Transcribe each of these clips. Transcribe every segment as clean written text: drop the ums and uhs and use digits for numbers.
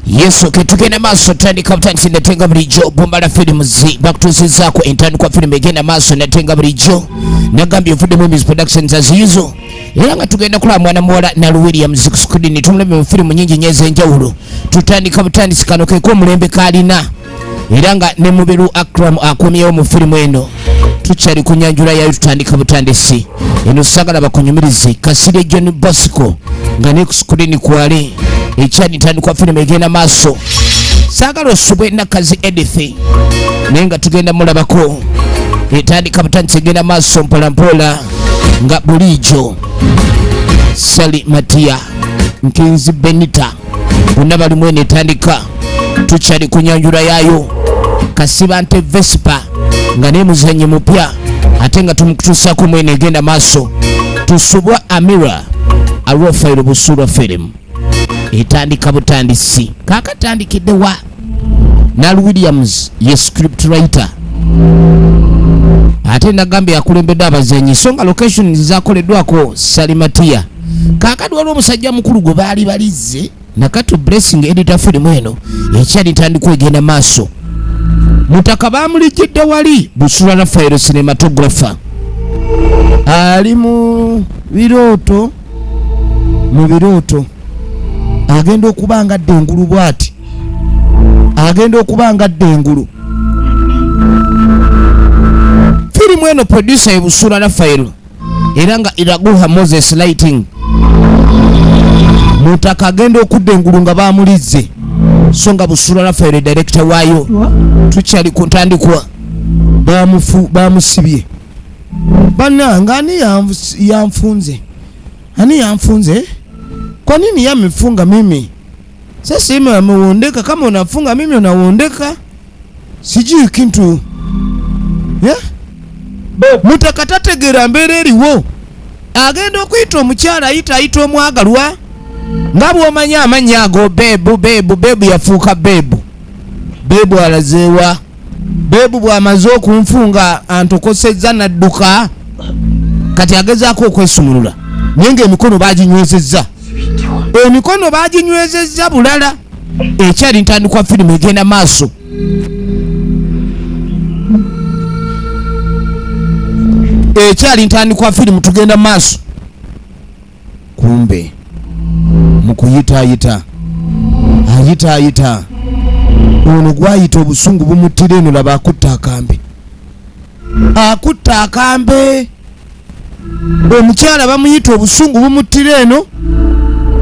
Yesu ketugenda maaso tandika butandisi natenga bulijjo Bombala Films bakutuusizaako entandikwa firimu egenda maaso natenga bulijjo nagambye ovuddemu Music Productions as usual era nga tugenda kulaba mwana muwala Nalu Williams ku screen tumulabye mu firimu nyingi nnyo ez'enjawulo. Tutandika butandisi kano keko omulembe kaalina era nga ne Mubiru Akram akomyewo mu firimu eno. Tukyali ku nyanjula yayo tutandika butandisi eno sagala bakunyumirize Kasirye John Bosco nga ne ku screen kwali ekyali ntandikwa firimu egenda maaso. Saagala osubwe Nakazi Edith naye nga tugenda mulabako etandika butandisi egenda maaso mpola mpola nga bulijjo. Sally Matia Nkinzi Benita bonna balimu eno etandika. Tukyali ku nyanjula yayo Kasibante Vespa nga ne muzannyi mupya ate nga tumukutuusaako mwene egenda maaso. Tusubwa Amira Rafael Busulwa firimu etandika butandisi kakatandikidde wa Nalu Williams ye script writer ate nagambye akulembedde abazannyi so nga location zakoleddwako Sally Matia. Kaakati waliwo omusajja mukulu gwe baali balizze Nakato Blessing editor firimu eno ekyali ntandikwa egenda maaso. Mutaka bamulijjidde wali Busulwa Rafael cinematographer ali mu birooto agenda okuba nga adda engulu bw'ati agenda okuba nga adda engulu. Firimu eno producer ye Busulwa Rafael era nga Iraguha Moses lighting. Mutaka agenda okudda engulu nga bamulizze so nga Busulwa Rafael director waayo. Tukyali ku ntandikwa bamusibye bannange ani yanfunze ani yanfunze? Kwa nini yamefunga mimi? Sasa ime amewondeka kama unafunga mimi unawondeka sijui kintu yeah? Mutaka tategeera mbeera eriwo agenda okuyita omukyala ayita omwagalwa nga bw'omanyi amannya ago beebu beebu beebu yafuuka beebu beebu alazeewa beebu bw'amaze okunfunga antokosezza n'adduka kati agezaako okwesumulula naye ng'emikono baginywezezza emikono baginywezezza bulala. Ekyali ntandikwa firimu egenda maaso. Ekyali ntandikwa firimu tugenda maaso. Kumbe mu kuyitaayita ayitaayita ono gwayita obusungu bumuttira eno laba akutta akambe akutta akambe omukyala bamuyita obusungu bumuttira eno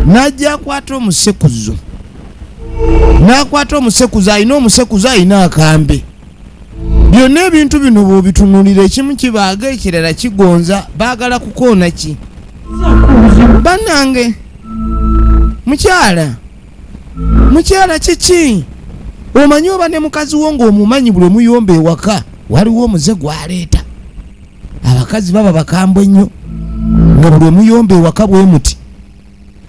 n'ajja akwata omusekuzo n'akwata omusekuzo alina omusekuzo alina akambe. Byonna ebintu bino bw'obitunulira ekimu kibaaga ekirala kigonza baagala kukoona ki? Bannange mukyala mukyala kiki? Omanyi oba ne mukazi wo ng'omumanyi buli omuyomba ewaka waliwo omuze gw'aleeta. Abakazi baba bakambwe nnyo nga buli omuyomba ewaka bwe muti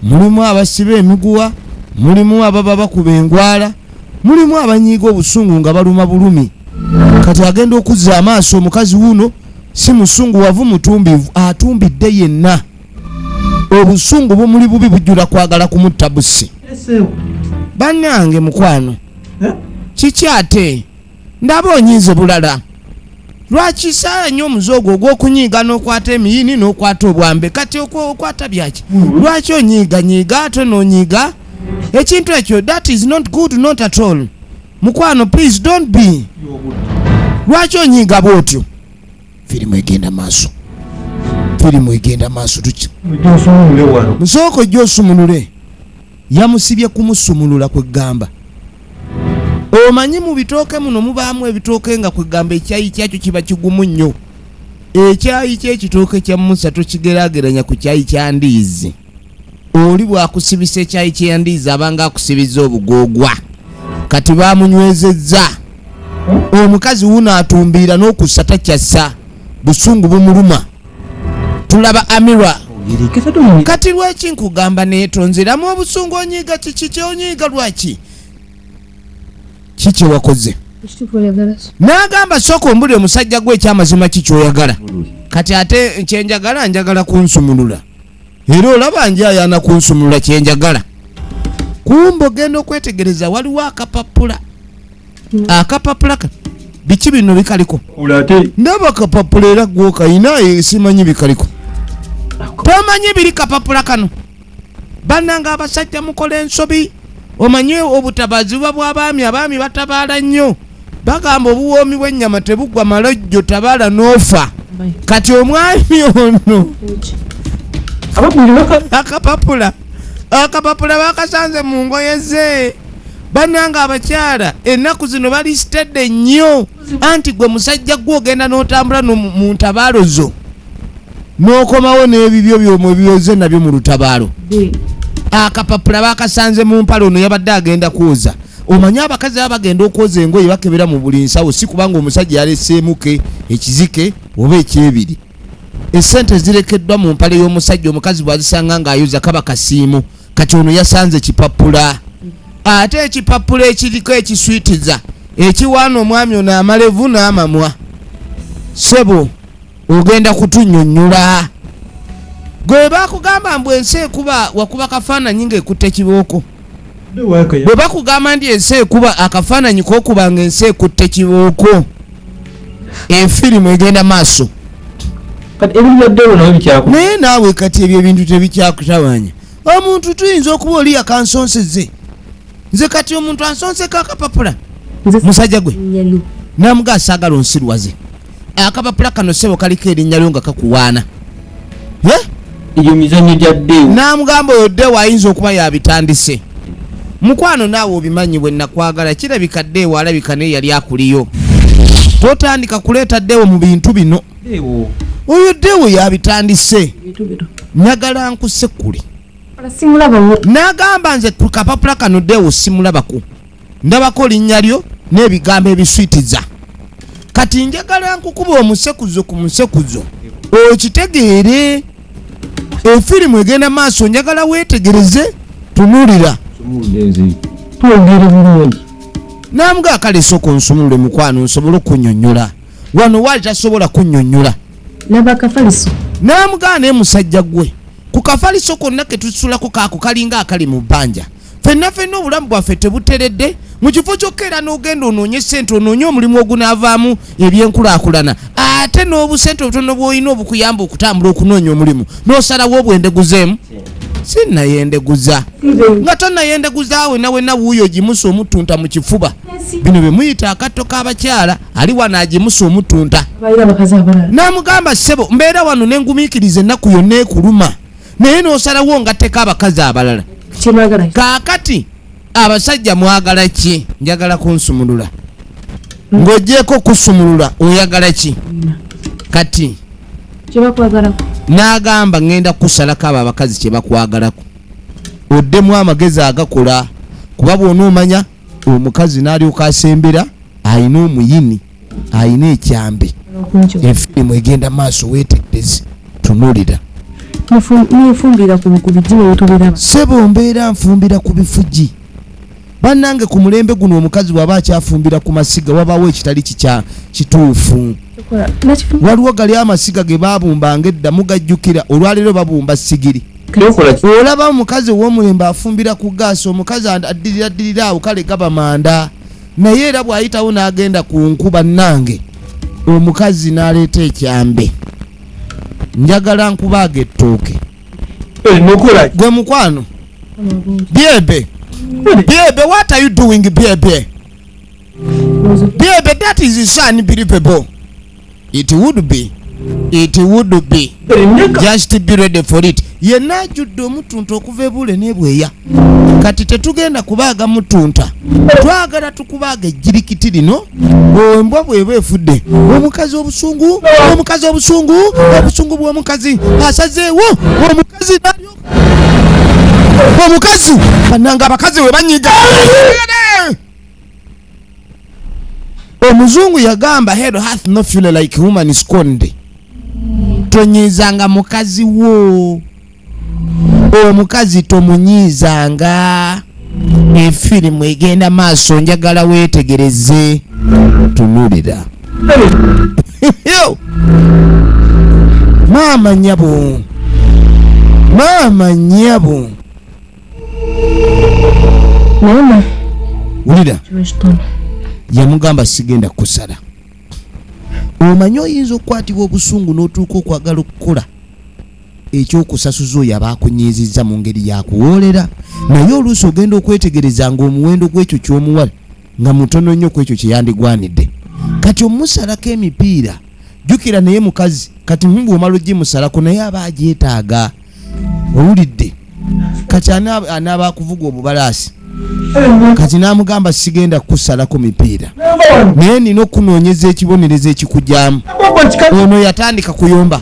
mulimu abasiba emiguwa mulimu ababa bakuba engwala mulimu abanyiiga obusungu nga baluma bulumi. Kati agenda okuzza amaaso omukazi wuno si musungu wavu mutumbivu atumbidde yenna obusungu bumuli bubi bujjula kwagala kumutta busi. Bannange mukwano kiki ate ndaba onyiize bulala lwaki saala nnyo omuze ogwo ogw'okunyiiga n'okwata emiyini n'okwata obwambe kati okwata byaki? Lwaki onyiiganyiiga ate n'onyiiga ekintu ekyo? That is not good, not at all. Mukwano please don't be. Lwaki onyiiga bw'otyo? Firimu egenda maaso firimu egenda maaso tuki nsooka ojja osumulule. Yamusibye kumusumulula kwegamba omanyi mu bitooke muno mubaamu ebitooke nga kwegamba ekyayi kyakyo kiba kigumu nnyo. Ekyayi ky'ekitooke kya Musa tokigeraageranya ku kyayi kya ndiizi. Oli bw'akusibisa ekyayi kya ndiizi abanga akusibiza obugoogwa. Kati bamunywezezza omukazi wuno atumbiira n'okussa takyassa busungu bumuluma. Tulaba Amira kati lwaki nkugamba neetonzeramu obusungu onyiiga kiki kyonyiiga lwaki? Kiki wakoze? N'agamba sooka ombulire omusajja gwe ekyamazima ki ky'oyagala. Kati ate kyenjagala njagala kunsumulula era olaba njayaana kunsumulula kyenjagala. Kumbe ogenda okwetegereza waliwo akapapula. Akapapula biki bino bikaliko? Ndaba akapapula era gw'okayina simanyi bikaliko. Tomanyi biri kapapula kano. Bannanga abasajja mukola ensobi. Omanyi obutabazi buba bw'abaami, abaami batabaala nnyo. Bagamba obuwoomi bw'ennyama tebuggwa malojjo, tabaala n'ofa. Kati omwami ono akapapula bakasanze mu ngoye ze. Bannanga abakyala ennaku zino bali sitedde nnyo. Anti gwe musajja gwe ogenda n'otambula mu ntabaalo zo n'okomawo n'ebibyo byomwe byoze nabyo mu lutabaalo. Akapapula bakasanze mu mpale ono yabadde agenda kwoza. Omanyi abakazi baba bagenda okwoza engoye bakebera mu buli nsawo, si kubanga omusajja yaleseemuke ekizike oba ekyebiri. Essente zirekeddwa mu mpale y'omusajja, omukazi bw'azisanga ng'ayoza kaba kasiimu. Kati ono yasanze kipapula, ate ekipapula ekiriko ekiswitiza ekiwaana omwami ono amalevu n'amamwa. Ssebo ogenda kutunnyonnyola. Gwe bakugamba mbu ensi ekuba wakuba kafaananyi ng'ekutte kibooko. Bwe bakugamba nti ensi ekuba akafaananyi k'okuba ng'ensi ekutte kibooko. Efirimu egenda maaso. Naye naawe kati ebyo ebintu tebikyakutabanya. Omuntu tuyinza okuba oli yakansonseze. Nze kati omuntu ansonseko akapapula. Musajja gwe namuga saagala onsirwaze. Akapapula kano ssebo kaliko erinnya lyo nga kakuwaana. Eyo mizannyo gya Ddewo. Namugamba oyo Ddewo ayinza okuba yabitandise. Mukwano naawe obimanyi bwe nakwagala, kirabika Ddewo alabika naye yali akuliyo. Totandika kuleeta Ddewo mu bintu bino. Oyo Ddewo yabitandise. Njagala nkusekule. Nagamba nze ku kapapula kano Ddewo simulabako. Ndabako linnya lyo n'ebigambo ebiswitiza. Kati njagala nkukuba omusekuzo ku musekuzo okitegeere. Efirimu egenda maaso, njagala weetegereze, tunuulira. Namuga kale sooka onsumulule mukwano nsobole okunnyonnyola. Wano waali tasobola kunnyonnyola. Namugaa naye musajja gwe ku kafaliso konna ke tusulako kaako kalinga akali mu bbanja. Ffenna ffenna obulamu bwaffe tebuteredde. Mu kifo ky'okkeera n'ogenda onoonye ssente, onoonye omulimu ogunaavaamu ebyenkulaakulana, ate n'obusente obutono bw'olina obukuyamba okutambula okunoonya omulimu n'osalawo obwendeguzeemu. Sinnayendeguza. Nga tonnayendeguza wenna wenna wuuyo ogimusa omutunta mu kifuba. Bino bye muyita akatto k'abakyala, ali wano agimusa omutunta. N'amugamba ssebo mbeera wano ne ngumiikiriza ennaku yonna ekuluma, naye n'osalawo ngatteko abakazi abalala. Kaakati abasajja mwagala ki? Njagala kunsumulula. Ng'ogyeko kusumulula oyagala ki? Kati n'agamba ŋŋenda kusalako abo abakazi kye bakwagalako. Oddemu amagezi agakola, kuba bw'onoomanya omukazi n'alyoka asembera ayina omuyini, ayina ekyambe. Efirimu egenda maaso, weetegereze, tunuulira. Ssebo mbeera nfumbira ku bifugi. Bannange ku mulembe guno omukazi bw'aba akyafumbira ku masiga wabaawo ekitali kituufu. Waliwo gali amasiga ge baabumbanga edda mugajjukira, olwaleero babumba sigiri. Olaba omukazi ow'omulembe afumbira ku gaasi, omukazi addirira ddirira awo kale gaba manda. Naye era bw'ayitawo n'agenda ku nku bannange, omukazi n'aleeta ekyambe. Njagala nkubaaga ettooke. Gwe mukwano. Byebe. Byebe, what are you doing, Byebe? Byebe, that is unbelievable. It would be. It would be. Just be ready for it. Yenna ajjudde omutunta okuva ebule n'ebweya. Kati tetugenda kubaaga mutunta. Twagala tukubaaga ejjirikiti lino. Embwa bw'eba efudde. Omukazi obusungu, omukazi obusungu, obusungu bw'omukazi asazeewo, omukazi nalyo. Omukazi bannange abakazi we banyiga. Omuzungu yagamba hell hath no fury like woman scorned. Tonyiizanga mukazi wo. Omukazi tomunyiizanga. Efirimu egenda maaso, njagala weetegereze, tunuulira. Maama nnyabo, maama nnyabo. Wulira, yamugamba sigenda kusala. Omanyi oyinza okukwatibwa obusungu n'otuuka okwagala okukola ekyokusasuza oyo aba akunyiizizza mu ngeri yakuwoolera, naye oluusi ogenda okwetegereza ng'omuwendo gw'ekyo ky'omuwala nga mutono nnyo ku ekyo kye yandigwanidde. Kati omusalako emipiira, jjukira naye mukazi, kati bw'omala ogimusalako naye aba agyetaaga. Owulidde? Kati anaaba akuvuga obubalaasi. Kati n'amugamba sigenda kukusalako mipiira, naye nina okunoonyeza ekibonerezo ekikujjamu. Ono yatandika kuyomba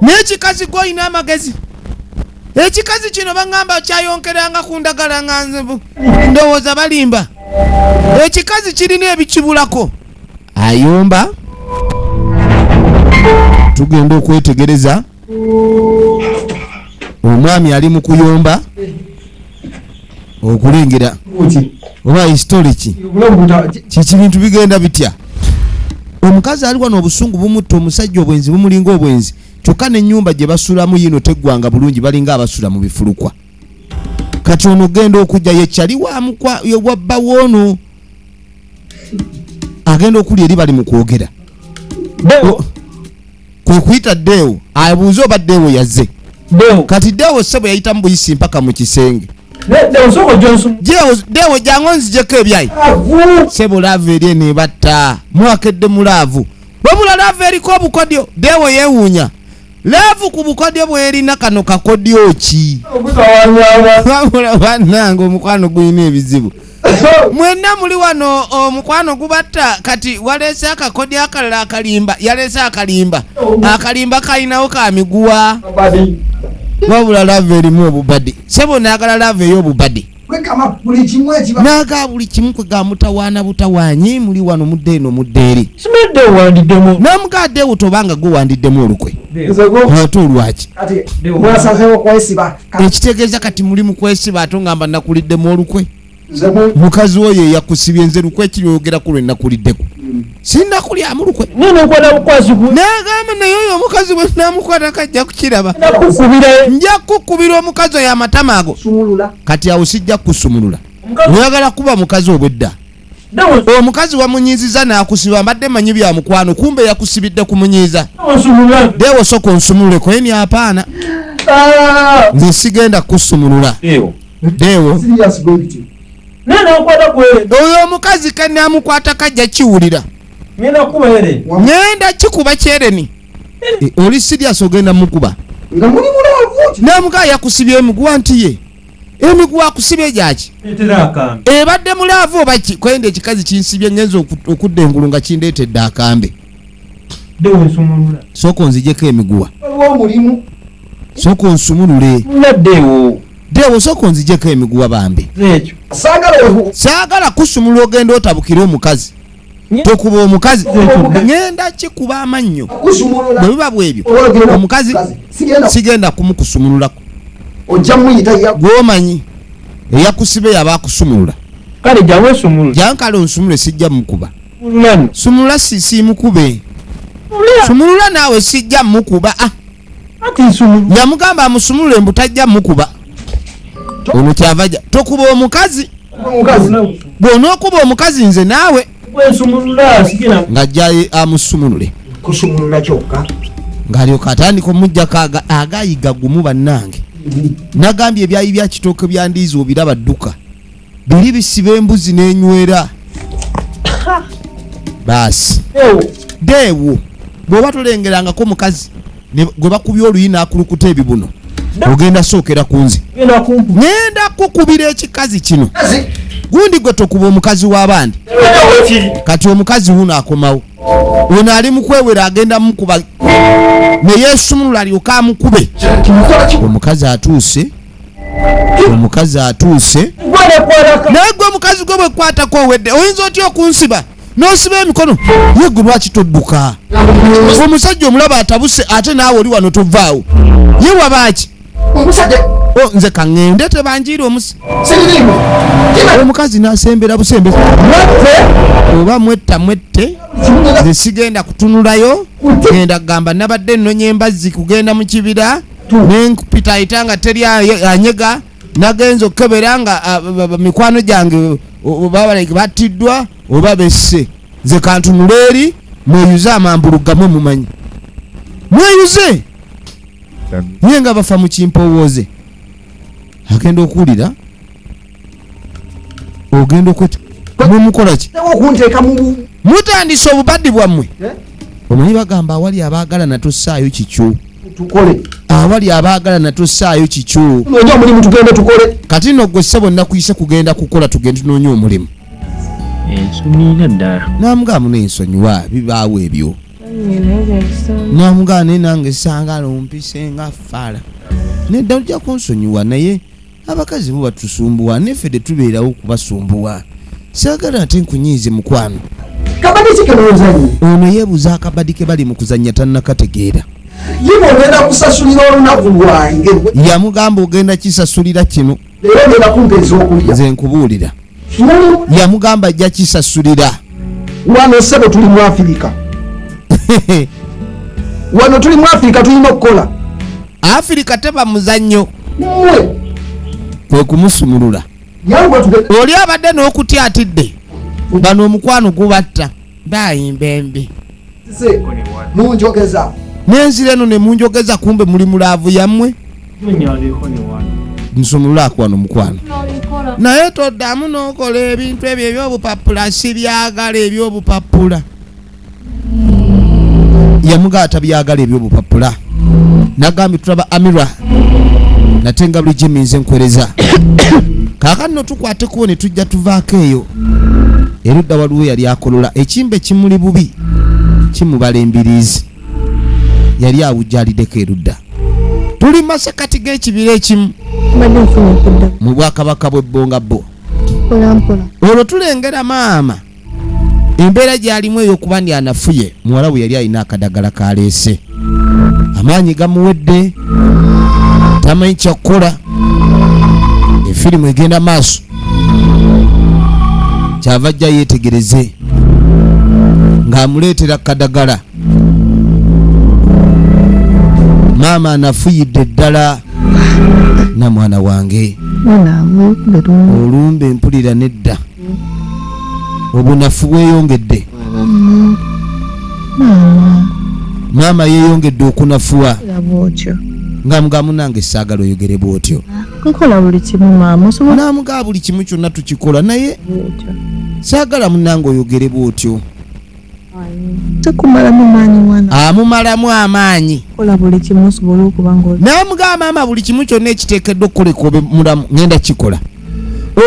naye ekikazi gw'olina amagezi. Ekikazi kino baŋŋamba kyayonkeranga ku ndagala nga nzibu, ndowooza balimba. Ekikazi kirina ebikibulako. Ayomba, tugenda okwetegereza. Omwami ali mu kuyomba okulengera oba history ki kiki bintu bigenda bitya. Omukazi ali wano obusungu bumutta, omusajja obwenzi bumulinga obwenzi, kyokka n'ennyumba gye basulamu yino teggwanga bulungi, balinga abasula mu bifulukwa. Kati ono ogenda okujja yekyali wabba woono agenda okulya eri bali mu kwogera kwe kuyita Deo abuuze oba Deo yazze. Kati Deo ssebo yayitamu buyisi mpaka mu kisenge. Deo jangu nzijeko ebyayi. Ssebo laavu eri eneebatta, mwakedde mu laavu. Wabula laavu eriko obukodyo. Deo yeewuunya laavu ku bukodyo bwerina kano kakodyo ki? Wabula bannange omukwano gulina ebizibu. Mwenna muli wano omukwano gubatta. Kati waleese akakodyo akalala akalimba, yaleese akalimba. Akalimba kalinawo ka miguwa. Wabula laavu erimu obubadi. Ssebo naagala laavu ey'obubadi. Naaga buli kimu kwe gamutawaana butawaanyi. Muli wano mudde eno mudde eri. Namugaa Deo tobanga gwe wandiddemu olukwe. Ate olwaki? Ekitegeeza kati muli mu kwesiba ate ngamba nakuliddemu olukwe. Mukazi wo ye yakusibye, nze lukwe kiryogera ku lwe nakuliddeko. Sinnakulyamu lukwe. Nagamba naye oyo omukazi bwe namukwata kajja kukiraba. Nja kukubira omukazi oyo amatama ago. Kati awo sijja kukusumulula. Oyagala kuba mukazi obwedda. Omukazi wamunyiiziza n'akusiba, mbadde manyi bya mukwano, kumbe yakusibidde kumunyiiza. Deo sooka onsumululeko. Eni apaana, nze sigenda kukusumulula. Deo oyo omukazi kanaamukwata kajja kiwulira. Ngenda kikuba kyereni. Oli serious ogenda mukuba. Namugaa yakusibye emiguwa nti ye emiguwa akusibye gyaki? Ebadde mulaavu oba ki? Kwenda ekikazi kinsibye ngenza okudda engulu nga kindeetedde akambe. Sooka onzijeko emiguwa. Sooka onsumulule. Deo sooka onzijeko emiguwa bambi. Saagala kusumulula ogenda otabukire omukazi. Tokuba omukazi. Ngenda kikuba amannyo. Bwe biba bwebyo omukazi sigenda kumukusumululako. Gw'omanyi eyakusibe yaba akusumulula. Jankale onsumule sijja mukuba. Sumulula siimukube. Sumulula naawe sijja mukuba. Yamugamba amusumulule mbu tajja mukuba. Ono kyava tokuba omukazi. Bw'onookuba omukazi nze naawe ng'ajja amusumulule. Ng'alyoka atandika omuggyako agayiga gumu bannange. Nagambye ebyayi bya kitooke bya ndiizi obiraba dduka. Biri bisiba embuzi n'enywera. Baasi. Deo bw'oba tolengerangako mukazi gwe bakubye oluyi n'akulukuta ebibuno, ogenda sookera ku nze. Ngenda kukubira ekikazi kino. Gundi gwe tokuba omukazi w'abandi. Kati omukazi wuno akomawo. Ono ali mu kwewera agenda mukuba ne yeesumulula alyoke amukube. Omukazi atuuse. Omukazi atuuse. Naye gwe omukazi gwe bwekwatako owedde oyinza otya okunsiba n'osiba emikono? Ye gwe lwaki todduka? Omusajja omulaba atabuse ate naawe oli wano tovaawo. Ye wabaaki? Nze kaŋŋende tebanjiira omukazi n'asembera busembezi. Oba mwetta mwette, nze sigenda kutunulayo. Ngenda kugamba nabadde nnonya embazzi kugenda mu kibira, ne nkupitaayita nga teri anyega, Nagenze okukebera nga mikwano gyange oba battiddwa oba besse. Nze kantunula eri mweyuze amambuluga mwe mumanyi. Mweyuze! Ye nga bafa mu kimpowooze. Agenda okuwulira ogenda okweta mumukola ki? Mutandise obubaddi bwammwe. Omanyi bagamba awali abaagala natussaayo kikyo. Tukole. Awali abaagala natussaayo kikyo. Tunoonya omulimu tugende tukole. Kati nno gwe ssebo nakuyise kugenda kukola tugende tunoonye omulimu. Ensonyiira ddala. Namugamba n'ensonyiwa bibaawo ebyo. Namugamba naye nange sangala ompise nga fala. Nedda ojja kunsonyiwa naye abakazi bo batusumbuwa neffe tetubeerawo okubasumbuwa. Saagala ate nkunyiize mukwano. Kabadi ki ke ono yeebuuza akabadi ke bali mu kuzannya tannakategeera. Ye ogenda kusasulira olunaku lwange. Yamugamba ogenda kisasulira kino. Leero ogenda kumpa ez'okulya. Nze nkubuulira. Yamugamba ajja kisasulira. Wano ssebo tuli mu Afirika. Wano tuli mu Afirika tulina okukola. Afirika teba muzannyo. Mmwe. Kwe kumusumulula. Oli abadde n'okutya atidde. Bano omukwano gubatta. Bayimba embi. Munjogeza. Nenzira eno ne munjogeza kumbe muli mulaavu yammwe. Nsumululaako wano mukwano. Naye toddamu n'okola ebintu ebyo eby'obupapula sibyagala eby'obupapula. Yamugamba tabyagala eby'obupapula. Nagambye tulaba Amira nate nga bulijjo nze nkwereza. Kaakano tukwateko ne tujja tuvaako eyo. Erudda waliwo yali akolola ekimbe kimuli bubi kimubala embiriizi. Yali awujjaliddeko erudda. Tuli masekati g'ekibira ekimu mu bwakabaka bw'ebbonga bbo. Olwo tulengera maama embeera gy'alimu ey'okuba ndi anafuye. Muwala we yali alina akadagala kaleese. Amaanyi gamuwedde, tamanyi kyakukola. Efirimu egenda maaso. Kyava ajja yeetegereze ng'amuleetera kadagala. Maama anafuyidde ddala na mwana wange. Olumbe mpulira nedda. Obunafu bweyongedde. Maama yeeyongedde okunafuwa. Nga munange saagala oyogere bw'otyo. Nkola buli kimu maama. Namugamba buli kimu kyonna tukikola naye saagala munnange oyogere bw'otyo. Tekumalamu maanyi mwana. Amumalamu amaanyi. Kola buli kimu osobola okuba ng'oli. Namugamba maama buli kimu kyonna ekiteekeddwa okukoleka obe mulamu ngenda kikola.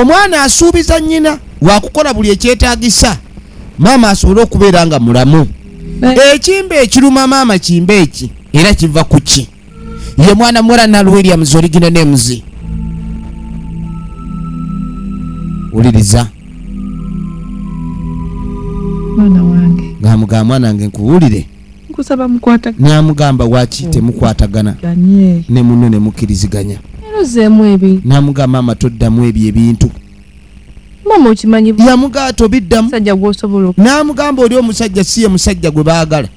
Omwana asuubiza nnyina wakukola buli ekyetaagisa maama asobole okubeera nga mulamu. Ekimbe ekiruma maama kimbe eki era kiva ku ki? Ye mwana muwala Nal Williams original names. Wuliriza. Mwana wange. Ngamugamba mwana wange nkuwulire. Nkusaba mukwata. Namugamba waki temukwatagana. Ne munno ne mukkiriziganya. Erozeemu ebi. Namugamba maama toddamu ebyo ebintu. Maama okimanyi. Yamugamba tobiddamu. Musajja gw'osobola. Namugamba oli omusajja si ye musajja gwe baagala.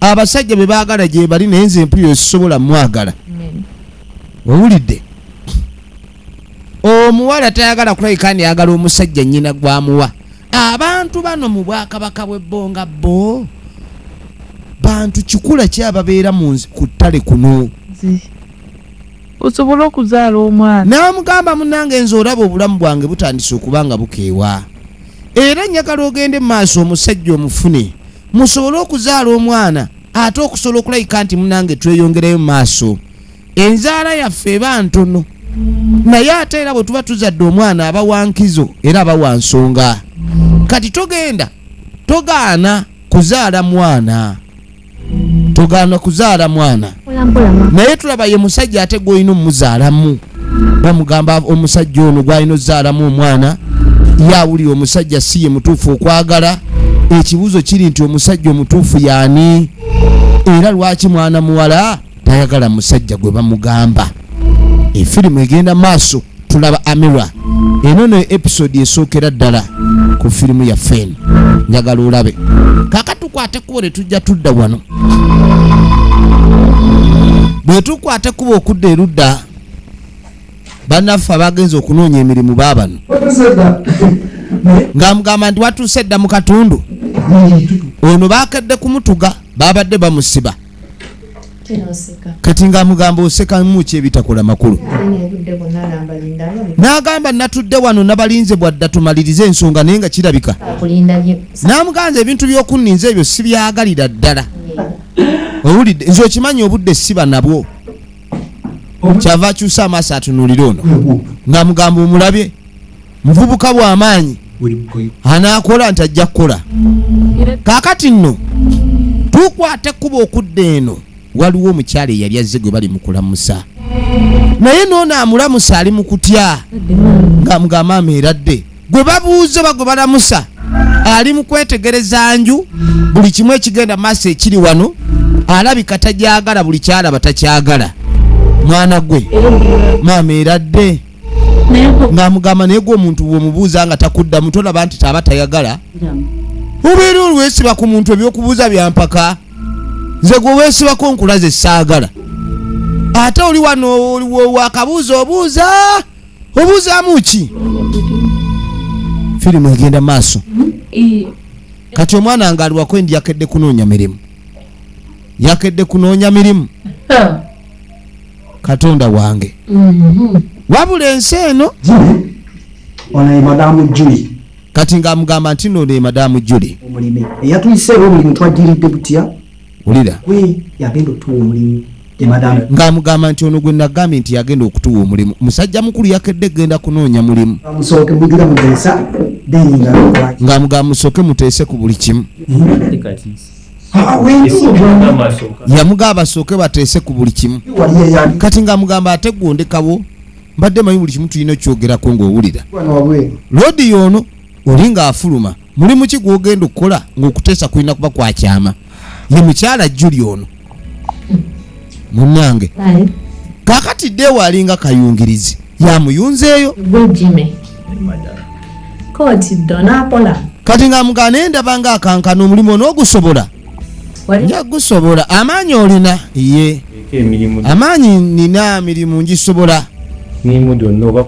Abasajja be baagala gye bali naye nze mpulira sisobola mwagala. Owulidde? Omuwala tayagala kulabika ndi ayagala omusajja nnyina gw'amuwa. Abantu bano mu bwakabaka bw'ebbonga bo bantu kikula ki ababeera ku ttale kuno. Osobola okuzaala omwana. Namugamba munnange nze olaba obulamu bwange butandise okuba nga bukeewa. Era njagala ogende mu maaso omusajja omufune. Musobole okuzaala omwana ate okusobola okulayika nti munnange tweyongereyo mu maaso. Enzaala yaffe eba ntono. Naye ate era bwe tuba tuzadde omwana aba wa nkizo era aba wa nsonga. Kati togenda togaana kuzaala mwana. Togaana kuzaala mwana. Naye tulaba ye musajja ate gw'olina omuzaalamu. Bamugamba omusajja ono gw'alina ozaalamu omwana yawulira omusajja si ye mutuufu okwagala. Ekibuuzo kiri nti omusajja omutuufu y'ani? Era lwaki mwana muwala tayagala musajja gwe bamugamba? Efirimu egenda maaso tulaba Amira. Eno no episode esookera ddala ku firimu yaffe eno. Njagala olabe. Kaakati tukwate ekkubo ne tujja tudda wano. Bwe tukwata ekkubo okudda erudda Bannaffe abagenze okunoonya emirimu baabano. Ng'amugamba nti watuuse dda mu katundu. Ono baakedde kumutuga, babadde bamusiba. Kati ng'amugamba osekamu ki ebitakola makulu. N'agamba natudde wano nabalinze bwadda tumalirize ensonga naye nga kirabika. N'amuganza ebintu by'okunninza ebyo sibyagalira ddala. Owulidde nze okimanyi obudde siba nabwo. Kyava akyusa amaaso atunuulira ono. Ng'amugamba omulabye muvubuka bw'amaanyi anaakola nti ajja kukola. Kaakati nno tukwata ekkubo okudda eno. Waliwo omukyala eyali azze gwe bali mu kulamusa. Naye n'ono amulamusa ali mu kutya. Ng'amugamba maama eradde. Gwe babuuza oba gwe balamusa ali mu kwetegereza nju buli kimu ekigenda maaso ekiri wano alabika tagyagala buli kyalaba takyagala. Mwana gwe maama eradde. Ng'amugamba naye gwe omuntu bw'omubuuza nga takuddamu tolaba nti taba tayagala. Obeera olwesiba ku muntu ebyokubuuza byampaka. Nze gwe weesibako nkulaze saagala. Ate oli wano wakabuuza obuuza obuuzaamu ki? Firimu egenda maaso. Kati omwana nga ali wako endi yakedde kunoonya mirimu. Yakedde kunoonya mirimu. Katonda wange. Wabula ensi eno. Ono ye Madamu Julie. Kati ng'amugamba nti nno ye Madamu Julie. Omulimi. Eyatuyiseewo omulimu twagiridde butya. Wulira. Yagenda okutuwa omulimu ye Madamu. Ng'amugamba nti ono gwe nagambye nti yagenda okutuwa omulimu. Musajja mukulu yakedde genda kunoonya mulimu. Musooke mugira muteesa Ng'amugamba musooke muteese ku buli kimu. Yamugamba basooke bateese ku buli kimu. Kati ng'amugamba ate gwondekawo mbadde manyi buli kimu tulina okyogerako ng'owulira. Loodi y'ono oli ng'afuluma mulimu ki gw'ogenda okukola ng'okuteesa kulina kuba kwa kyama. Ye mukyala Julie ono munnange. Kaakati ddeewo alinga kayungirizi yamuyunzeeyo. Kati ng'amugamba naye ndaba ng'akankana omulimu onoogusobola. Nja gusobola amaanyi olina ye amaanyi nina mirimu ngisobola.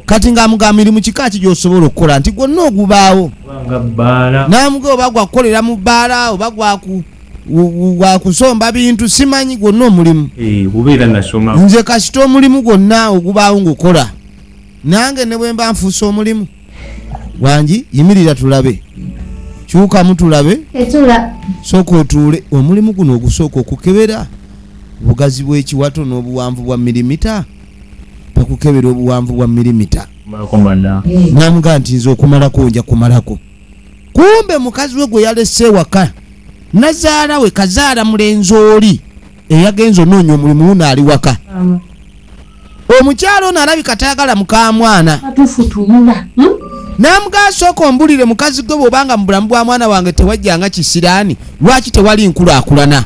Kati ng'amugamba mirimu kika ki gy'osobola okukola nti gwonna ogubaawo. N'amugamba oba gwakukolera mu bbaala oba gwakusomba bintu simanyi gwonna omulimu. Nze kasita omulimu gwonna ogubaawo ng'okola. Nange ne bwe mba nfuuse omulimu. Wangi yimirira tulabe. Kyukamu tulabe. Sooka otuule. Omulimu guno ogusooka okukebera obugazi bw'ekiwato n'obuwanvu bwa milimita. Bakukebera obuwanvu bwa milimita. N'amugamba nti nze okumalako nja kumalako. Kumbe mukazi we gwe yalese ewaka nazaala we kazaala mulenzi oli eyagenze onoonya omulimu wuno ali waka. Omukyala ono alabika tayagala mukaamwana. N'amugamba sooka ombulire mukazi gwe bw'obanga mu bulamu bwa mwana wange tewajjanga kisiraani lwaki tewali nkulaakulana.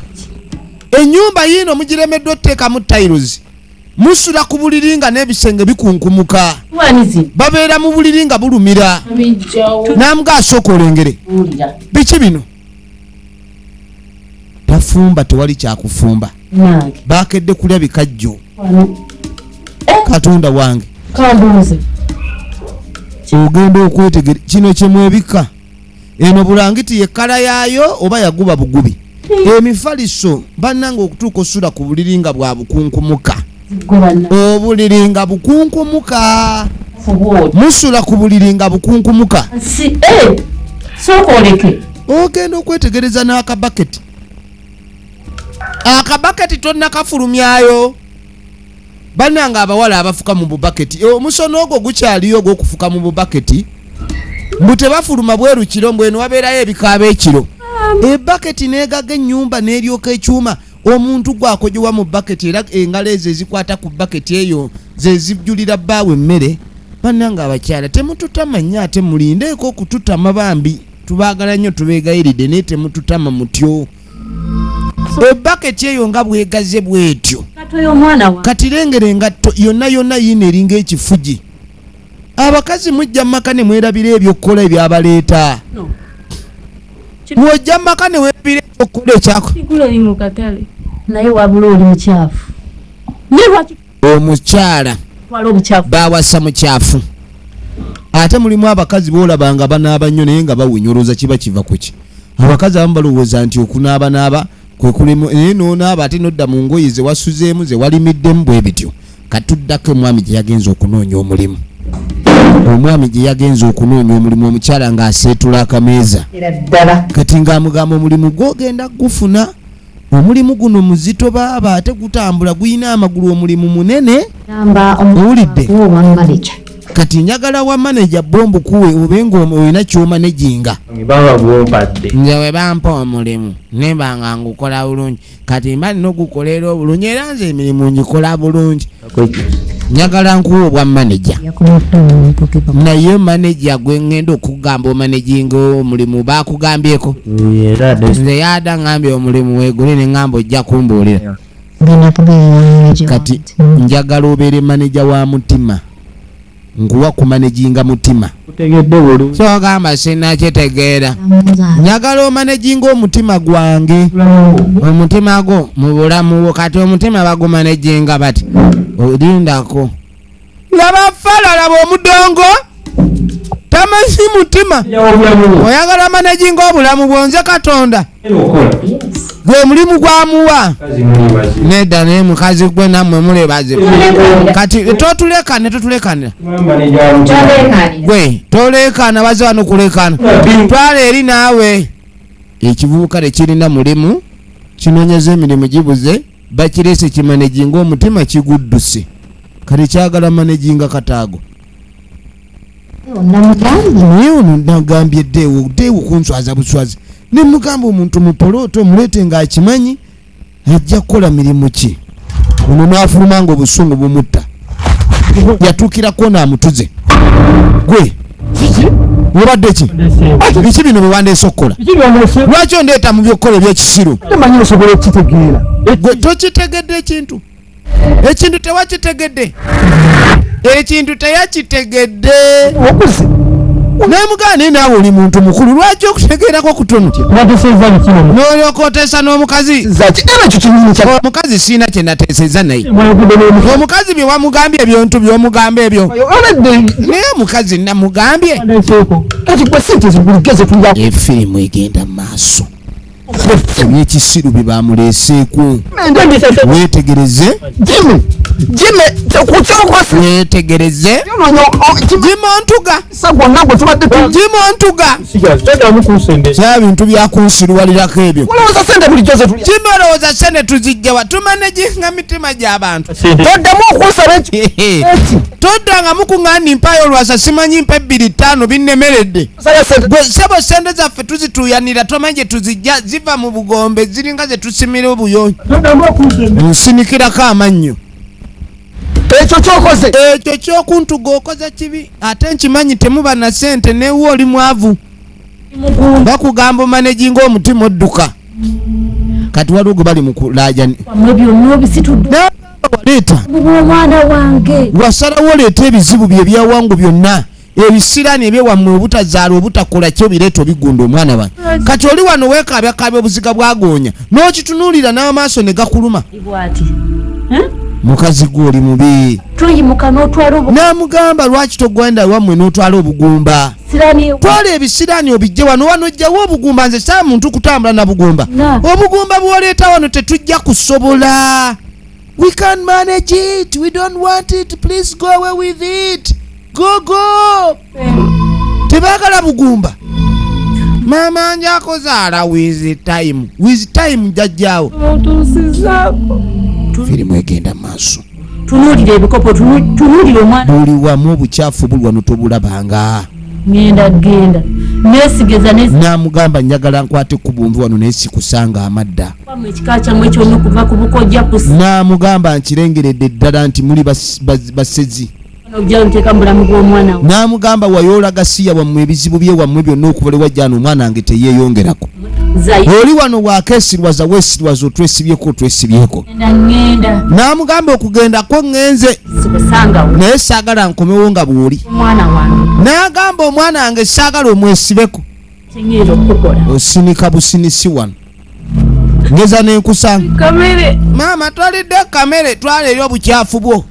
Ennyumba yiino mugiremeddwa otuteekamu tayiruzi. Musula ku buliri nga n'ebisenge bikunkumuka. Babeera mu buliri nga bulumira. N'amugamba sooka olengere. Biki bino? Tafumba tewali kyakufumba. Baakedde kulya bikajjo. Katonda wange. Ogenda okwetegera kino kye mwebika. Eno bulangiti ye kkala yaayo oba yaguba bugubi. Emifaliso bannange okutuuka osula ku buliri nga bwa bukunkumuka. Obuliri nga bukunkumuka. Musula ku buliri nga bukunkumuka. Ogenda okwetegereza n'akabaketi. Akabaketi tonnakafulumyayo. Bannange abawala abafuka mu bubaketi. Omusono ogwo gukyaliyo ogw'okufuka mu bubaketi. Mbu tebafuluma bweru kiro mbweno wabeerayo ebikaaba ekiro. Ebaketi n'egaga ennyumba n'eryoka ekyuma. Omuntu gwakojowa mu baketi era engalo ezo ezikwata ku baketi eyo ze zijjulira bbaawe emmere. Bannange abakyala temututama nnyo ate mulindeeko okututama bambi. Tubaagala nnyo tubeegayiridde naye temututama mutyo. Ebaketi eyo nga bwegaze bwetyo. Kati lengera engatto yonna yonna yiino eringa ekifugi. Abakazi mujja maka ne mwerabira ebyokukola ebyabaleeta. Mwojja maka ne weerabira ebyokukola ekyako. Naye wabula oli mukyafu. Omukyala Bawasa mukyafu. Ate mulimu abakazi boolabanga banaaba nnyo naye nga bawunyoloza kiba kiva ku ki. Abakazi abamu balowooza nti okunaabanaaba kwe kulimu naye n'onaaba ate n'odda mu ngoye ze wasuzeemu ze walimiddemu bwe bityo. Katuddako omwami gye yagenze okunoonya omulimu. Omwami gye yagenze okunoonya omulimu omukyala ng'aseetula akameeza. Kati ng'amugamba omulimu gw'ogenda gufuna. Omulimu guno muzito baaba ate gutambula guyina amagulu omulimu munene. Owulidde? Kati njagala wa manager bombu kuwe obenga olina ky'omanejinga. Nze we bampa omulimu ne banga ngukola bulungi. Kati mba nina ogukolera obulungi era nze emirimu ngikola bulungi. Njagala nkuwe obwa manager. Naye manager gwe ngenda okugamba omanejinga omulimu bakugambyeko. Nze yada ngambye omulimu weegule ne ngamba ojja kumbuulira. Kati njagala obeere manager wa mutima. Nkuwa kumanejinga mutima. Kyogamba sinnakitegeera. Njagala omanejinga omutima gwange. Omutima gwo mu bulamu bwo. Kati omutima bagumanejinga bati. Olindako. Laba fala laba omudongo. Tamanyi mutima. Oyagala manejinga obulamu bwonze Katonda. Gwe mulimu gwamuwa. Nedda naye mukazi gwe nammwe muli bazibu. Kati totulekane totulekane. Gwe tolekana bazze wano kulekana. Twala eri naawe. Ekivubuka tekirina mulimu kinoonyeza emirimu gibuze bakireese kimanejinga omutima kigudduse. Kati kyagala manejinga kataago. Naye ono nagambye ddeewo ddeewo kunswaza buswazi. Ne mugamba omuntu mupolooto omuleete ng'akimanyi ajja kukola mirimu ki. Ono n'afuluma ng'obusungu bumutta. Yatuukirako n'amutuze. Gwe obadde ki? Biki bino bye wandeese okukola? Lwaki ondeeta mu by'okukola eby'ekisiru? Gwe tokitegedde ekintu. Ekintu tewakitegedde. Ekintu teyakitegedde. Namugamba naye naawe oli muntu mukulu lwaki okutegeerako kutono? N'olyoka oteesa n'omukazi. Omukazi sirina kye nateesezza naye. Omukazi bye wamugambye ebintu by'omugamba ebyo. Naye omukazi namugambye. Efirimu egenda mu maaso. Ebyekisiru bye bamuleeseeko. Weetegereze. Weetegereze. Jimmy ontuga. Jimmy ontuga. Kya bintu byakunsiruwalirako ebyo. Jimmy olowooza ssente tuzijja wa? Tumanejinga mitima gy'abantu. Toddangamu kuŋŋaani mpaayo olwasa simanyi mpa 2 5 binnemeredde. Gwe ssebo ssente zaffe tuzituuyanira tomanyi gye tuzijja ziva mu bugombe ziringa ze tusimira obuyonjo. Nsinikirako amannyo. Ekyo kyokuntuga okoze kibi ate nkimanyi temuba na ssente newe oli mwavu. Bakugamba omanejinga omutima odduka. Kati waliwo gwe bali mu kulaajana. Leeta. Wasalawo oleeta ebizibu bye ebyawangu byonna. Ebisiraani ebyewammwe obutazaala obutakola kyo bireeta obigunda omwana wange. Kati oli wano weekaabyakaabya obuziga bwagoonya n'okitunuulira n'amaaso ne gakuluma. Mukazi gwe oli mubi. N'amugamba lwaki togenda wammwe n'otwala obugumba. Twala ebisiraani obijje wano wano ojjawo obugumba nze saa muntu kutambula na bugumba. Obugumba bw'oleeta wano tetujja kusobola. We can't manage it. We don't want it. Please go away with it. Go go. Tebaagala bugumba. Maama nja kuzaala with time. With time jjajjaawo. Firimu egenda maaso. Tunuulira ebikopo, tunuulira omwana. Buli wamu obukyafu buli wano tobulabanga. Ngenda genda. Neesigeza Namugamba njagala nkwate ku bumvi wano naye sikusanga amadda. Ekika kyammwe kyonna okuva ku bukojja ku Namugamba nkirengeredde ddala nti muli basezi. Namugamba wayoola gasiya wammwe ebizibu bye wammwe byonna okuva lwe wajja wano omwana wange teyeeyongerako. Oli wano wakeesirwaza weesirwaza otwesibyeko otwesibyeko. Namugamba okugenda ko ŋŋenze naye saagala nkomewo nga bw'oli. N'agamba omwana wange saagala omwesibeko. Osinika businisi wano. Ngeza n'enkusanga. Maama twalidde kamere twala eri obukyafu bwo.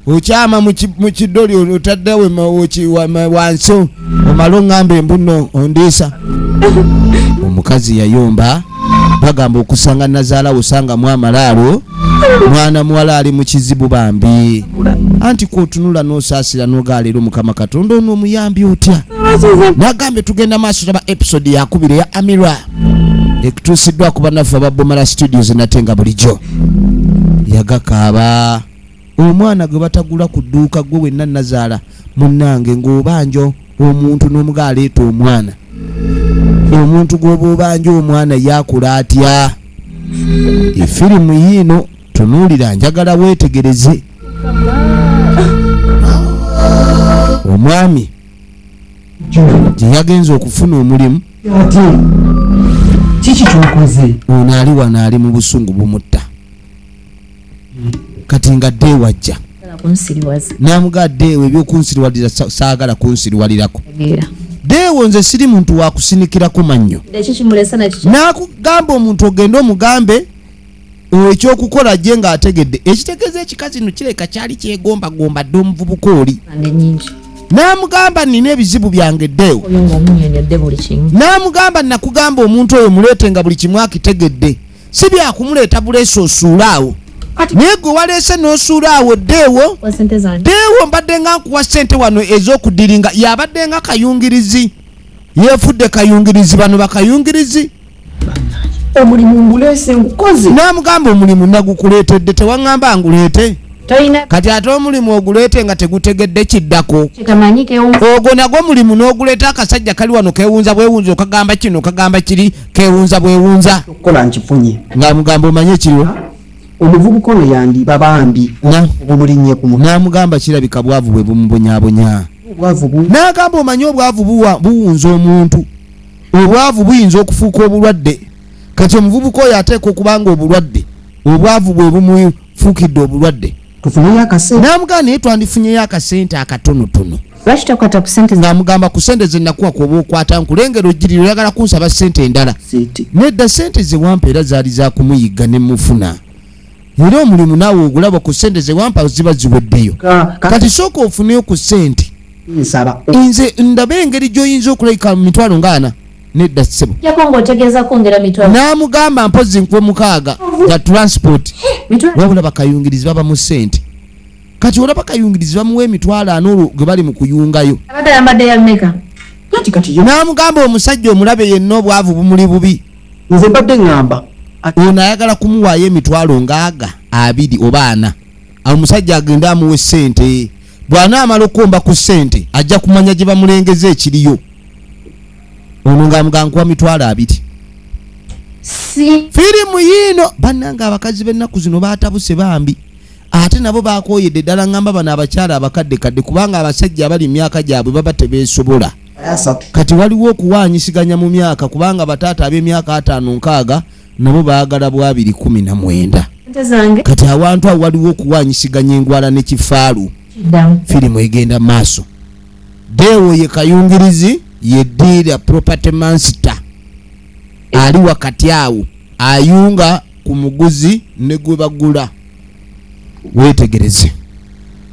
Okyama mu kidoli otaddewo wansi omala oŋŋamba embuno ondiisa. Omukazi yayomba bagamba okusanga nazaala osangamu amalaalo mwana muwala ali mu kizibu bambi. Anti kwotunula n'osaasira n'ogaa leero Mukama Katonda ono omuyambi otya. Nagambye tugenda maaso taba episode yakubiri ya Amira ekutuusiddwa ku bannaffe aba Bomala Studios nate nga bulijjo. Yagakaaba omwana gwe batagula ku dduuka gwe wenna nazaala munnange ng'obanja omuntu n'omuga aleeta omwana. Omuntu gw'oba obanja omwana yakula atya? Efirimu yiino tunuulira njagala weetegereze. Omwami gye yagenze okufuna omulimu kiki kyokoze? Ono ali wano ali mu busungu bumutta. Kati nga ddeewo ajja n'amugaa ddeewo ebyokunsiriwalira saagala kunsiriwalirako. Ddeewo nze siri muntu wa kusinikirako mannyo. N'akugamba omuntu ogende omugambe ekyokukola gye ng'ategedde. Ekitegeeza ekikazi nno kireka kyali kyegombagomba dde omuvubuka oli. N'amugamba nina ebizibu byange ddeewo. N'amugamba nakugamba omuntu oyo muleete nga buli kimu akitegedde. Si byakumuleeta buleesi osuula awo. Naye gwe waleese n'osuula awo ddeewo. Ddeewo mbadde nga nkuwa ssente wano ez'okudiringa yabadde nga kayungirizi. Yeefudde kayungirizi bano bakayungirizi. Omulimu nguleese ngukoze. N'amugamba omulimu nagukuleetedde tewaŋŋamba nguleete. Kati ate omulimu oguleete nga tegutegedde kiddako. Ogwo nagwo mulimu n'oguleeta akasajja kali wano keewunza bwewunza okagamba kino okagamba kiri keewunza bwewunza. Okukola nkifunye. Ng'amugamba omanye ekiriwo. Omuvubuka ono yandiba bambi obumulinnye ku mutwe. N'amugamba kirabika bwavu bwe bumubonyaabonya. N'agamba omanye obwavu buwunza omuntu. Obwavu buyinza okufuuka obulwadde. Kati omuvubuka oyo ateekwa okuba nga obulwadde obwavu bwe bumufuukidde obulwadde. Tufuneyo akasente. N'amugamba naye twandifunyeyo akasente akatonotono. Lwaki tokwata ku ssente? Ng'amugamba ku ssente ze nakuwa kw'oba okwata nkulengera ojjirira oyagala kunsaba ssente endala. Nedda ssente ze wampa era zaali za kumuyigga ne mufuna. Era omulimu naawe ogulaba ku ssente ze wampa ziba ziweddeyo. Kati sooka ofuneyo ku ssente. Nze ndabe engeri gy'oyinza okulabika mu mitwalo ng'ana. Nedda ssebo. N'amugamba mpozzi nkuwe 6 ya transport. Wabula bakayungirizi baba mu ssente. Kati olaba bakayungirizi bamuwa emitwalo ana olwo gwe bali mu kuyungayo. N'amugamba omusajja omulabe yenna obwavu bumuli bubi. Nze mbadde ŋŋamba. Ono ayagala kumuwaayo emitwalo ngaaga 2 oba 4. Awo omusajja agende amuwe ssente. Bw'anaamala okukomba ku ssente ajja kumanya gye bamulengeza ekiriyo. Ono ng'amugamba nkuwa mitwalo 2. Firimu yiino bannange abakazi b'ennaku zino baatabuse bambi. Ate nabo baakooyedde ddala ŋŋamba bano abakyala abakaddekadde kubanga abasajja abali mu myaka gyabwe baba tebeesobola. Kati waliwo okuwaanyisiganya mu myaka kubanga bataata ab'emyaka 5 6 nabo baagala bwa 219. Kati awantu awo waliwo okuwaanyisiganya engwala n'ekifaalu. Firimu egenda maaso. Ddeewo ye kayungirizi ye dealer property master ali wakati awo ayunga ku muguzi ne gwe bagula. Weetegereze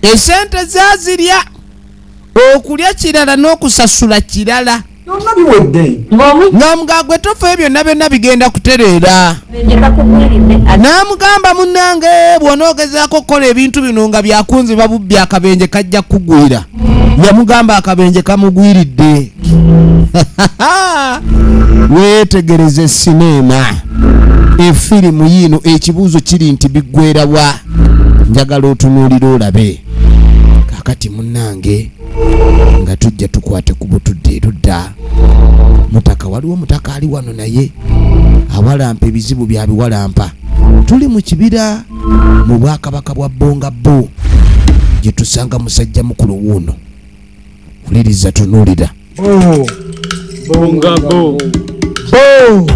esente zazirya okulya kirala n'okusasula kirala. Ng'omugamba gwe tofa byonna byonna bigenda kutereera. N'amugamba munnange bw'onoogezaako okukola ebintu bino nga byakunziba bubbi akabenje kajja kukugwira. Yamugamba akabenje kamugwiridde. Weetegereze sinema efirimu yiino ekibuuzo kiri nti biggwera wa? Njagala otunuulira olabe. Kaakati munnange nga tujja tukwate ku butudde erudda. Mutaka waliwo mutaka ali wano naye awalampa ebizibu bya biwalampa. Tuli mu kibira mu bwakabaka bwa Bonga Bo gye tusanga musajja mukulu wuuno. Wuliriza tunuulira. Bonga Bo. Bo.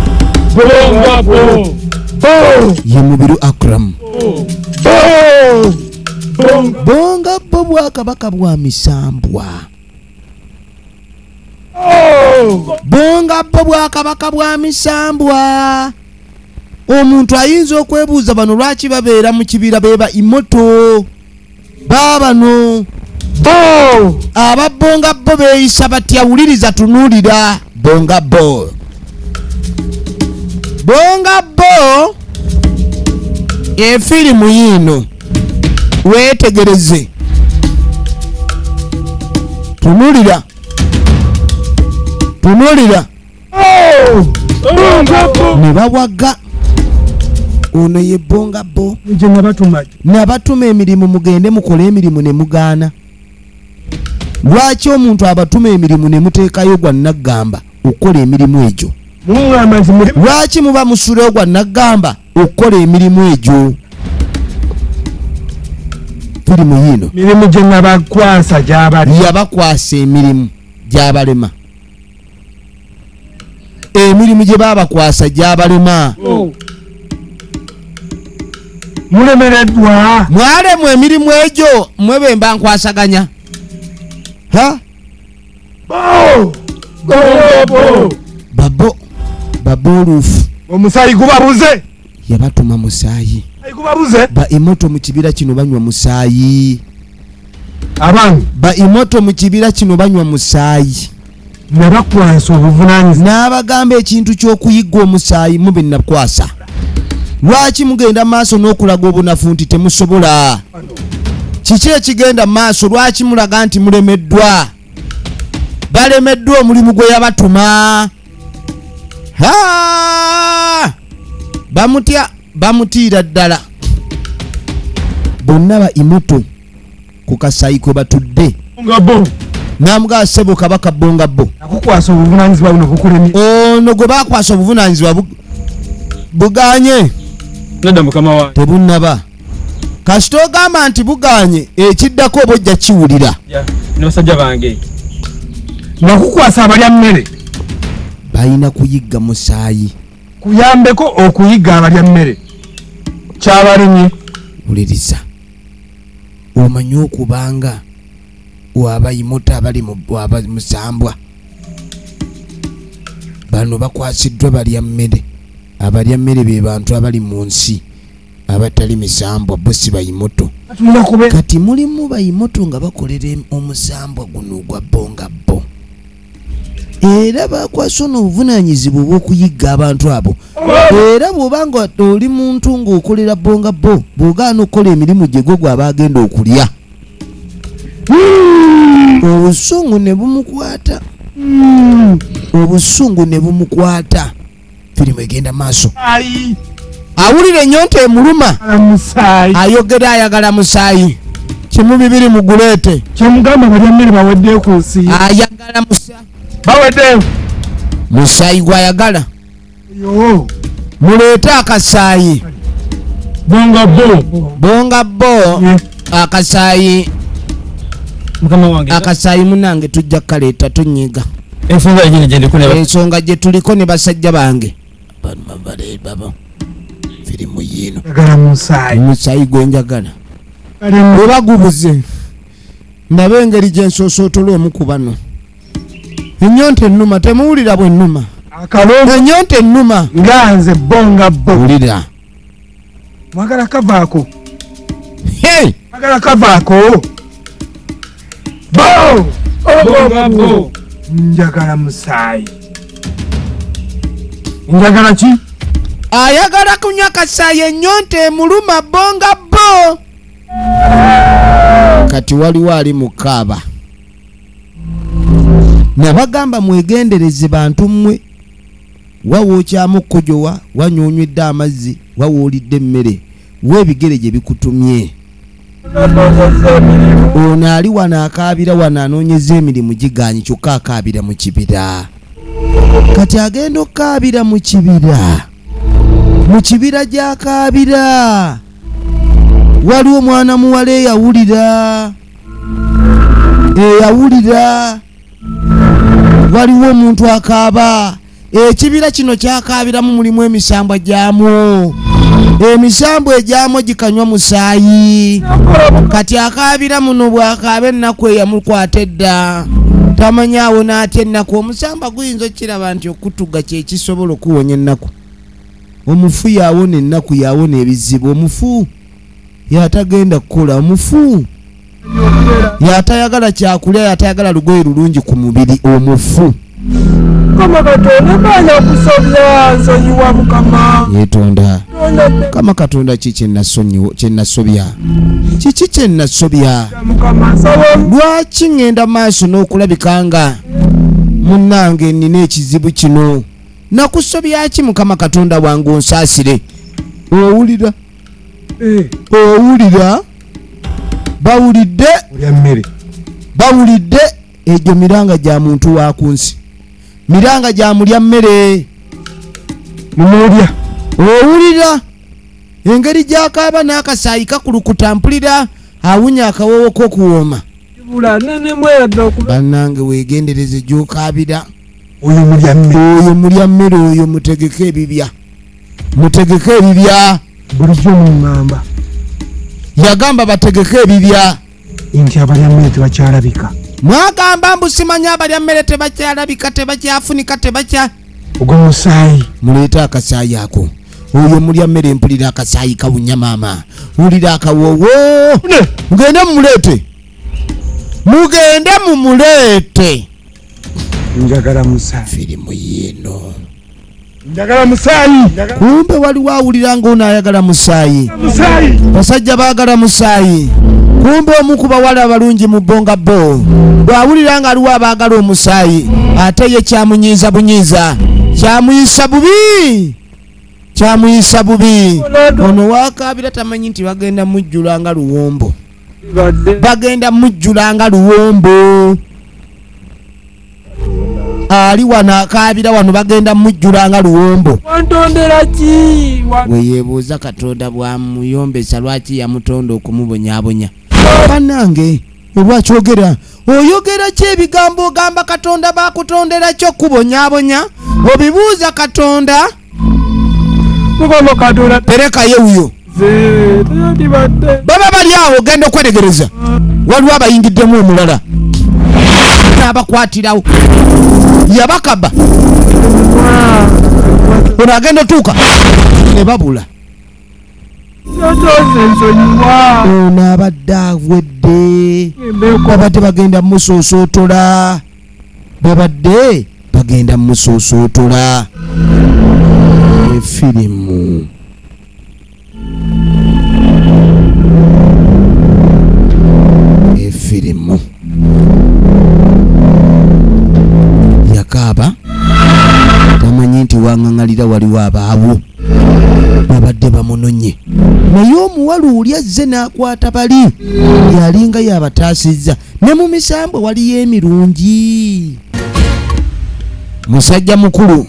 Bonga Bo. Bo. Ye Mubiru Akram. Bo. Bonga Bo bwakabaka bwa misambwa. Bonga Bo bwakabaka bwa misambwa. Omuntu ayinza okwebuuza bano lwaki babeera mu kibira beeba imoto. Baabano ababonga bo beeyisa batya? Wuliriza, tunuulira. Bonga bo, bonga bo efirimu yiino weetegereze, tunulira, tunulira. Ne bawaga ono ye bonga bo. Nabatuma emirimu, mugende mukole emirimu ne mugaana. Lwaki omuntu abatuma emirimu ne muteekayo gwa naggamba okukola emirimu egyo? Lwaki muba musule gwa naggamba okukola emirimu egyo? Firimu yino mirimu gye nabakwasa gy'abalema. Yabakwasa emirimu gy'abalema, emirimu gye babakwasa gy'abalema. Mulemereddwa, mwalemwa emirimu egyo mwe be mba nkwasaganya. Ha? Babo babolufu omusaayi gubabuze. Yabatuma musaayi. Gubabuze. Ba imoto mu kibira kino banywa musaayi. Abange ba imoto mu kibira kino banywa musaayi. Nabakwasa obuvunaanyizibwa. N'abagamba ekintu ky'okuyigga omusaayi mube nakwasa. Lwaki mugenda maaso n'okulaga obunafu nti temusobola? Kiki ekigenda maaso? Lwaki mulaga nti mulemeddwa? Balemeddwa omulimu gwe yabatuma. Ha! Bamutya, bamutiira ddala. Bonna ba imoto ku kasayi kwe batudde. Namugaa ssebo kabaka bonga bo. Nakukwasa obuvunaanyizibwa buno bukulemye. Ono gwe bakwasa obuvunaanyizibwa buganye. Nedda mukama wange. Tebunnaba. Kasita ogamba nti buganye, ekiddako oba ojja kiwulira. Ne basajja bange. Nakukwasa abalya mmere. Balina kuyigga musaayi. Kuyambeko okuyigga abalya mmere. Kyabalimye. Wuliriza. Omanyi okubanga wabayimota abali mu musambwa. Bano bakwasiddwa balya mmere. Abalya mmere be bantu abali mu nsi abatali misambwa, bo si bayimoto. Kati mulimu bayimoto nga bakolera omusambwa guno gwa bonga bo. Era bakwasa ono obuvunaanyizibwa obw'okuyigga abantu abo. Era bw'obanga oli muntu ng'okolera bonga bo, bw'ogaana okukola emirimu gye gwo gw'aba agenda okulya. Obusungu ne bumukwata. Obusungu ne bumukwata. Firimu egenda maaso. Awulira ennyonta emuluma. Ayogera ayagala musaayi. Kimu bibiri muguleete. Kyemugamba balya mmere baweddeyo ku nsi. Ayagala musaayi. Baweddeyo. Musaayi gw'ayagala. Muleete akasaayi. Bonga bo. Bonga bo. Akasaayi. Mukama wange. Akasaayi munnange tujja kukaleeta tonyiga. Ensonga Ensonga gye tuliko ne basajja bange. Baba. Firimu yino. Njagala musaayi. Musaayi gwe njagala. Oba gubuze. Ndabe engeri gye nsoosootola omu ku bano. Ennyonta ennuma, temuwulira bwe nnuma. Ennyonta ennuma. Nga nze bonga bo. Wulira. Mwagala kavaako. Hey! Mwagala kavaako. Bo! Bonga bo. Njagala musaayi. Njagala ki? Ayagala kunywa kasaayi, ennyonta emuluma bonga bo. Kati waliwo ali mu kaaba. Nabagamba mwegendereze bantu mmwe. Wawookyamu kkojowa, wanyoonywedde amazzi, wawoolidde emmere, w'ebigere gye bikutumye. Ono ali wano akaabira wano anoonyeza emirimu gigaanyi kyokka akaabira mu kibira. Kati agenda okukaabira mu kibira. Mu kibira gy'akaabira waliwo omwana muwala eyawulira. Eyawulira. Waliwo omuntu akaaba. Ekibira kino kyakaabiramu mulimu emisambwa gyamwo. Emisambwa egyamwo gikanywa musaayi. Kati akaabira muno bw'akaaba ennaku eyamukwata edda. Tamanyi awo n'atya ennaku. Omusambwa guyinza okukiraba nti okutuga kye kisobola okuwonya ennaku. Omufu yawona ennaku, yawona ebizibu. Omufu yatagenda kukola. Omufu Yatayagala kyakulya, yatayagala lugoye lulungi ku mubiri omufu. Mukama Katonda bana kusobya nsonyiwa Mukama. Yetonda. Mukama Katonda kiki kye nasobya? Kiki kye nasobya? Mukama nsaba Lwaki ŋŋenda maaso n'okulabika nga munnange nnina ekizibu kino? Nakusobya ki Mukama Katonda wange, onsaasire. Owulira? Owulira? Bawulidde? Olya mmere. Bawulidde? Egyo miranga gya muntu wa ku nsi, miranga gya mulya mmere. Mumulya. Owulira engeri gyakaaba n'akasaayi kakulukuta, mpulira awunya akawoowo k'okuwooma. Bula nene mwedda okuba. Bannange, weegendereze gy'okaabira. Oyo mulya mmere. Oyo mulya mmere oyo, mutegeke ebibya, mutegeke ebibya. Bulijjo muŋŋamba. Yagamba bategeke ebibya. Nti abalya mmere tebakyalabika. Mwagamba mbu simanyi abalya mmere tebakyalabika, tebakyafunika, tebakya. Ogwo musaayi. Muleete akasaayi ako. Oyo mulya mmere, mpulira akasaayi kawunya. Maama, wulira akawoowo. Mugende mumuleete, mugende mumuleete. Njagala musaayi. Firimu yiino. Njagala musaayi. Kumbe waliwo awulira ng'ono ayagala musaayi. Musaayi. Basajja baagala musaayi. Kumbe omu ku bawala abalungi mu bbonga bo bw'awulira nga aliwo abaagala omusaayi, ate ye kyamunyiiza bunyiiza, kyamuyisa bubi, kyamuyisa bubi. Ono wakaabira tamanyi nti bagenda mujjula nga luwombo. Bagenda mujjula nga luwombo. Ali wano akaabira wano, bagenda mujjula nga luwombo. Wantondera ki? We yeebuuza Katonda bwamuyombesa lwaki yamutonda okumubonyaabonya. Bannange, olwakyogera oyogera ki ebigambo? Ogamba Katonda bakutondera ki okubonyaabonya? Obibuuza Katonda? Mukama Katonda. Terekayo wuyo. Ze teyandibadde. Baba bali awo, ogenda okwetegereza waliwo abayingiddemu omulala n'abakwatirawo, yabakaba. Ono agenda otuuka ne babula. Yotoze nsonyiwa. Ono abadde awedde, babadde bagenda musoosootola, babadde bagenda musoosootola. Efirimu efirimu yakaaba tamanyi nti waŋŋaŋalira waliwo abaawo babadde bamunonye, naye omuwala oli azze n'akwata bali yalinga yabataasizza. Ne mu misambwe waliyo emirungi. Musajja mukulu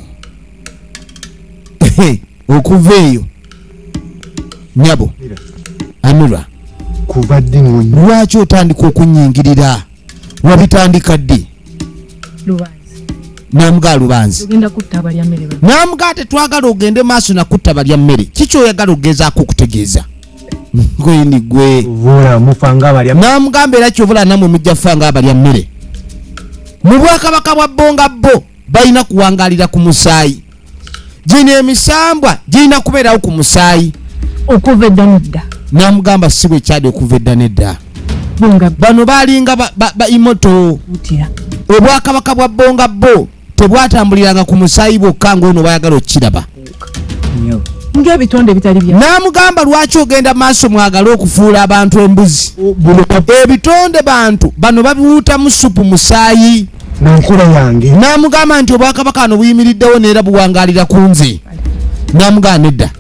okuva eyo nyabo Amira. Kuva ddi ng'onyi? Lwaki otandika okunyingirira? Wabitandika ddi? Lubanzi. Namugaa Lubanzi. Ogenda kutta abalya mmere bano. Namugaa tetwagala ogende maaso nakutta balya mmere. Kiki oyagala ogezaako okutegeeza? Gweni gwe. Vula mufa nga abalya. Namugamba era kyovula namwe mujja kufa nga abalya mmere. Mu bwakabaka bwa Bbonga bo balina kuwangalira ku musaayi. Gino emisambwa girina kubeerawo ku musaayi. Okuva edda nedda. Namugamba si bwe kyali okuva edda nedda. Bonga Bano balinga ba imoto. butira. Obwakabaka bwa Bbonga bo tebwatambuliranga ku musaayi bwokka ng'ono bayagala okukiraba. Ng'ebitonde ebitali bya. N'amugamba lwaki ogenda maaso mwagale okufuula abantu embuzi? Ebitonde bantu bano babiwuutamu supu musaayi. Nankola yange. N'amugamba nti obwakabaka ano buyimiriddewo neera buwangaalira ku nze. N'amugamba nedda,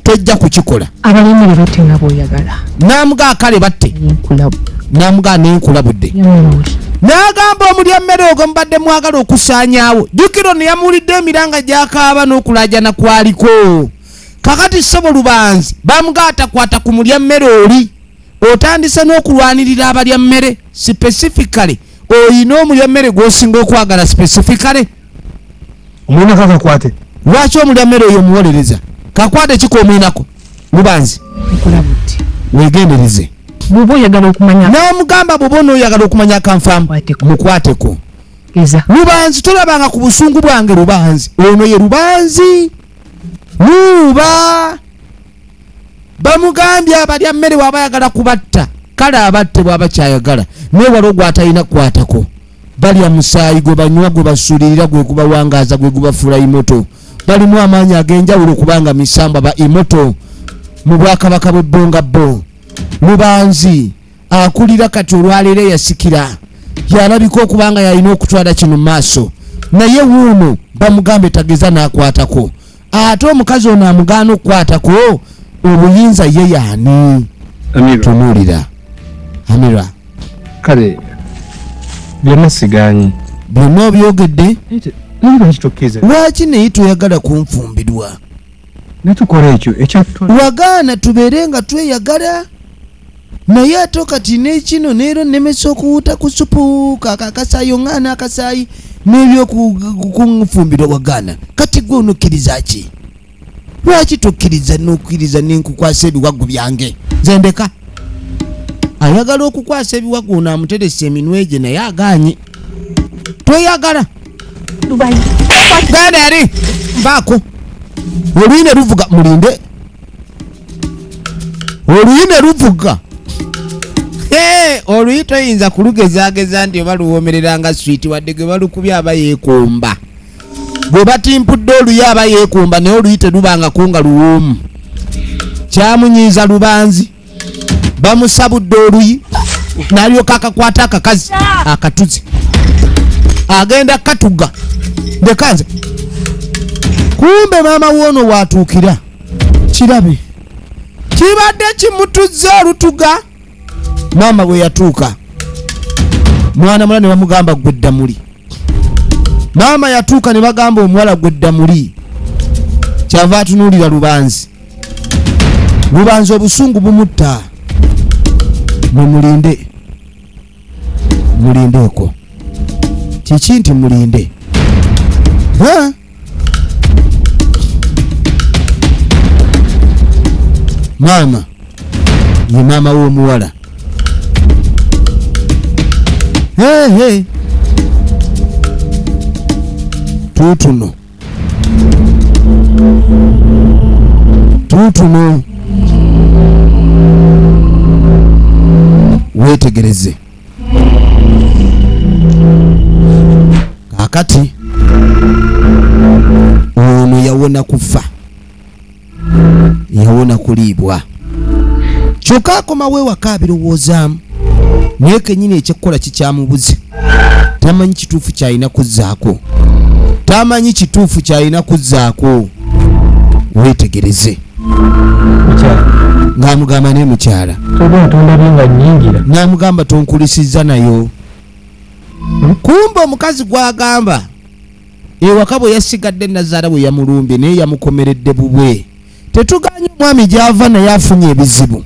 tojja kukikola. Abalya mmere batte nga bw'oyagala. N'amugamba kale batte. Nkulabu. N'amugamba nenkulabudde. Yamuwuli. N'agamba omulya mmere ogwo mubadde mwagala okusaanyaawo, jjukiro ne yamuwulidde emiranga gy'akaaba n'okulaajana kwaliko. Kakati ssebo Lubanzi bamugaatakwata ku mulya mmere oli, otandise n'okulwanirira abalya mmere specifically. Oyina omulya mmere gw'osinga okwagala specifically? Omulina kakakwate. Lwaki omulya mmere oyo omuwolereza? Kakwate kika omwinako Lubanzi? Nkulabudde. Weegendereze. Bw'oba oyagala okumanya. N'amugamba bw'oba onooyagala okumanya kanfaamu, Mukwateko. mukwateko. Geza. Lubanzi tolabanga ku busungu bwange. Lubanzi ono ye Lubanzi luuba bamugambye abalya mmere waba ayagala kubatta. Kale abatte bw'aba kyayagala, naye waliwo gw'atalina kukwatako. Balya musaayi gwe banywa, gwe basulirira, gwe gubawangaza, gwe gubafuula imoto. Balimu amaanyi ag'enjawulo kubanga misambwa ba imoto mu bwakabaka bw'ebbonga bo. Lubanzi akulira kati olwaleero eyasikira yalabika okubanga yalina okutwala kino mu maaso, naye wuuno bamugambe tageza n'akwatako. Ate omukazi ono amugaana okukwatako, obuyinza ye yaani? Tunuulira Amira. Kale byonna sigaanyi, byonna obyogedde, lwaki naye toyagala kunfumbirwa? Netukola ekyo wagaana tubeere nga tweyagala, naye ate kati n'ekino neero nnemesa okuwuta ku supu akasaayi oŋŋaana akasaayi n'ebyokunfumbirwa wagaana. Kati gwe onokkiriza ki? Lwaki tokkiriza n'okkiriza nenkukwasa ebiwagu byange? Nze ndeka. Ayagala okukwasa ebiwagu ono amuteresa eminwe gye naye agaanye. Toyagala. Genda eri nvaako. Oluyi ne luvuga, mulinde. Oluyi ne luvuga. Oluyi toyinza kulugezaageza nti oba luwoomerera nga swiiti, wadde gwe balukubye aba yeekomba. Bwe batimpudde oluyi aba yeekomba, naye oluyi telubangako nga luwoomu. Kyamunyiiza Lubanzi, bamusabudde oluyi n'alyoka akakwata akakazi akatuzi agenda katuga ndeka nze. Kumbe maama woono waatuukira kirabe kibadde kimutuzze olutuga. Maama bwe yatuuka mwana mulala ne bamugamba gwe ddamuli. Maama yatuuka ne bagamba omuwala gwe ddamuli. Kyava atunuulira Lubanzi. Lubanzi obusungu bumutta. Mumulinde, mulindeeko. Kiki nti mulinde? Maama ye maama w'omuwala. Tuutuno tuutuno, weetegereze. Kaakati ono yawona kufa, yawona kuliibwa, kyokka akomawo ewaka abirowoozaamu, naye kennyini ekyekkola kikyamubuze. Tamanyi kituufu kyalina kuzzaako, tamanyi kituufu kyalina kuzzaako. Weetegereze. Ng'amugamba naye mukyala, n'amugamba tonkulisizza nayo. Kumbe omukazi gw'agamba ewaka bwe yasigadde nazaala bwe yamulumbye, naye yamukomeredde bubwe. Tetuganye omwami gy'ava naye afunye ebizibu,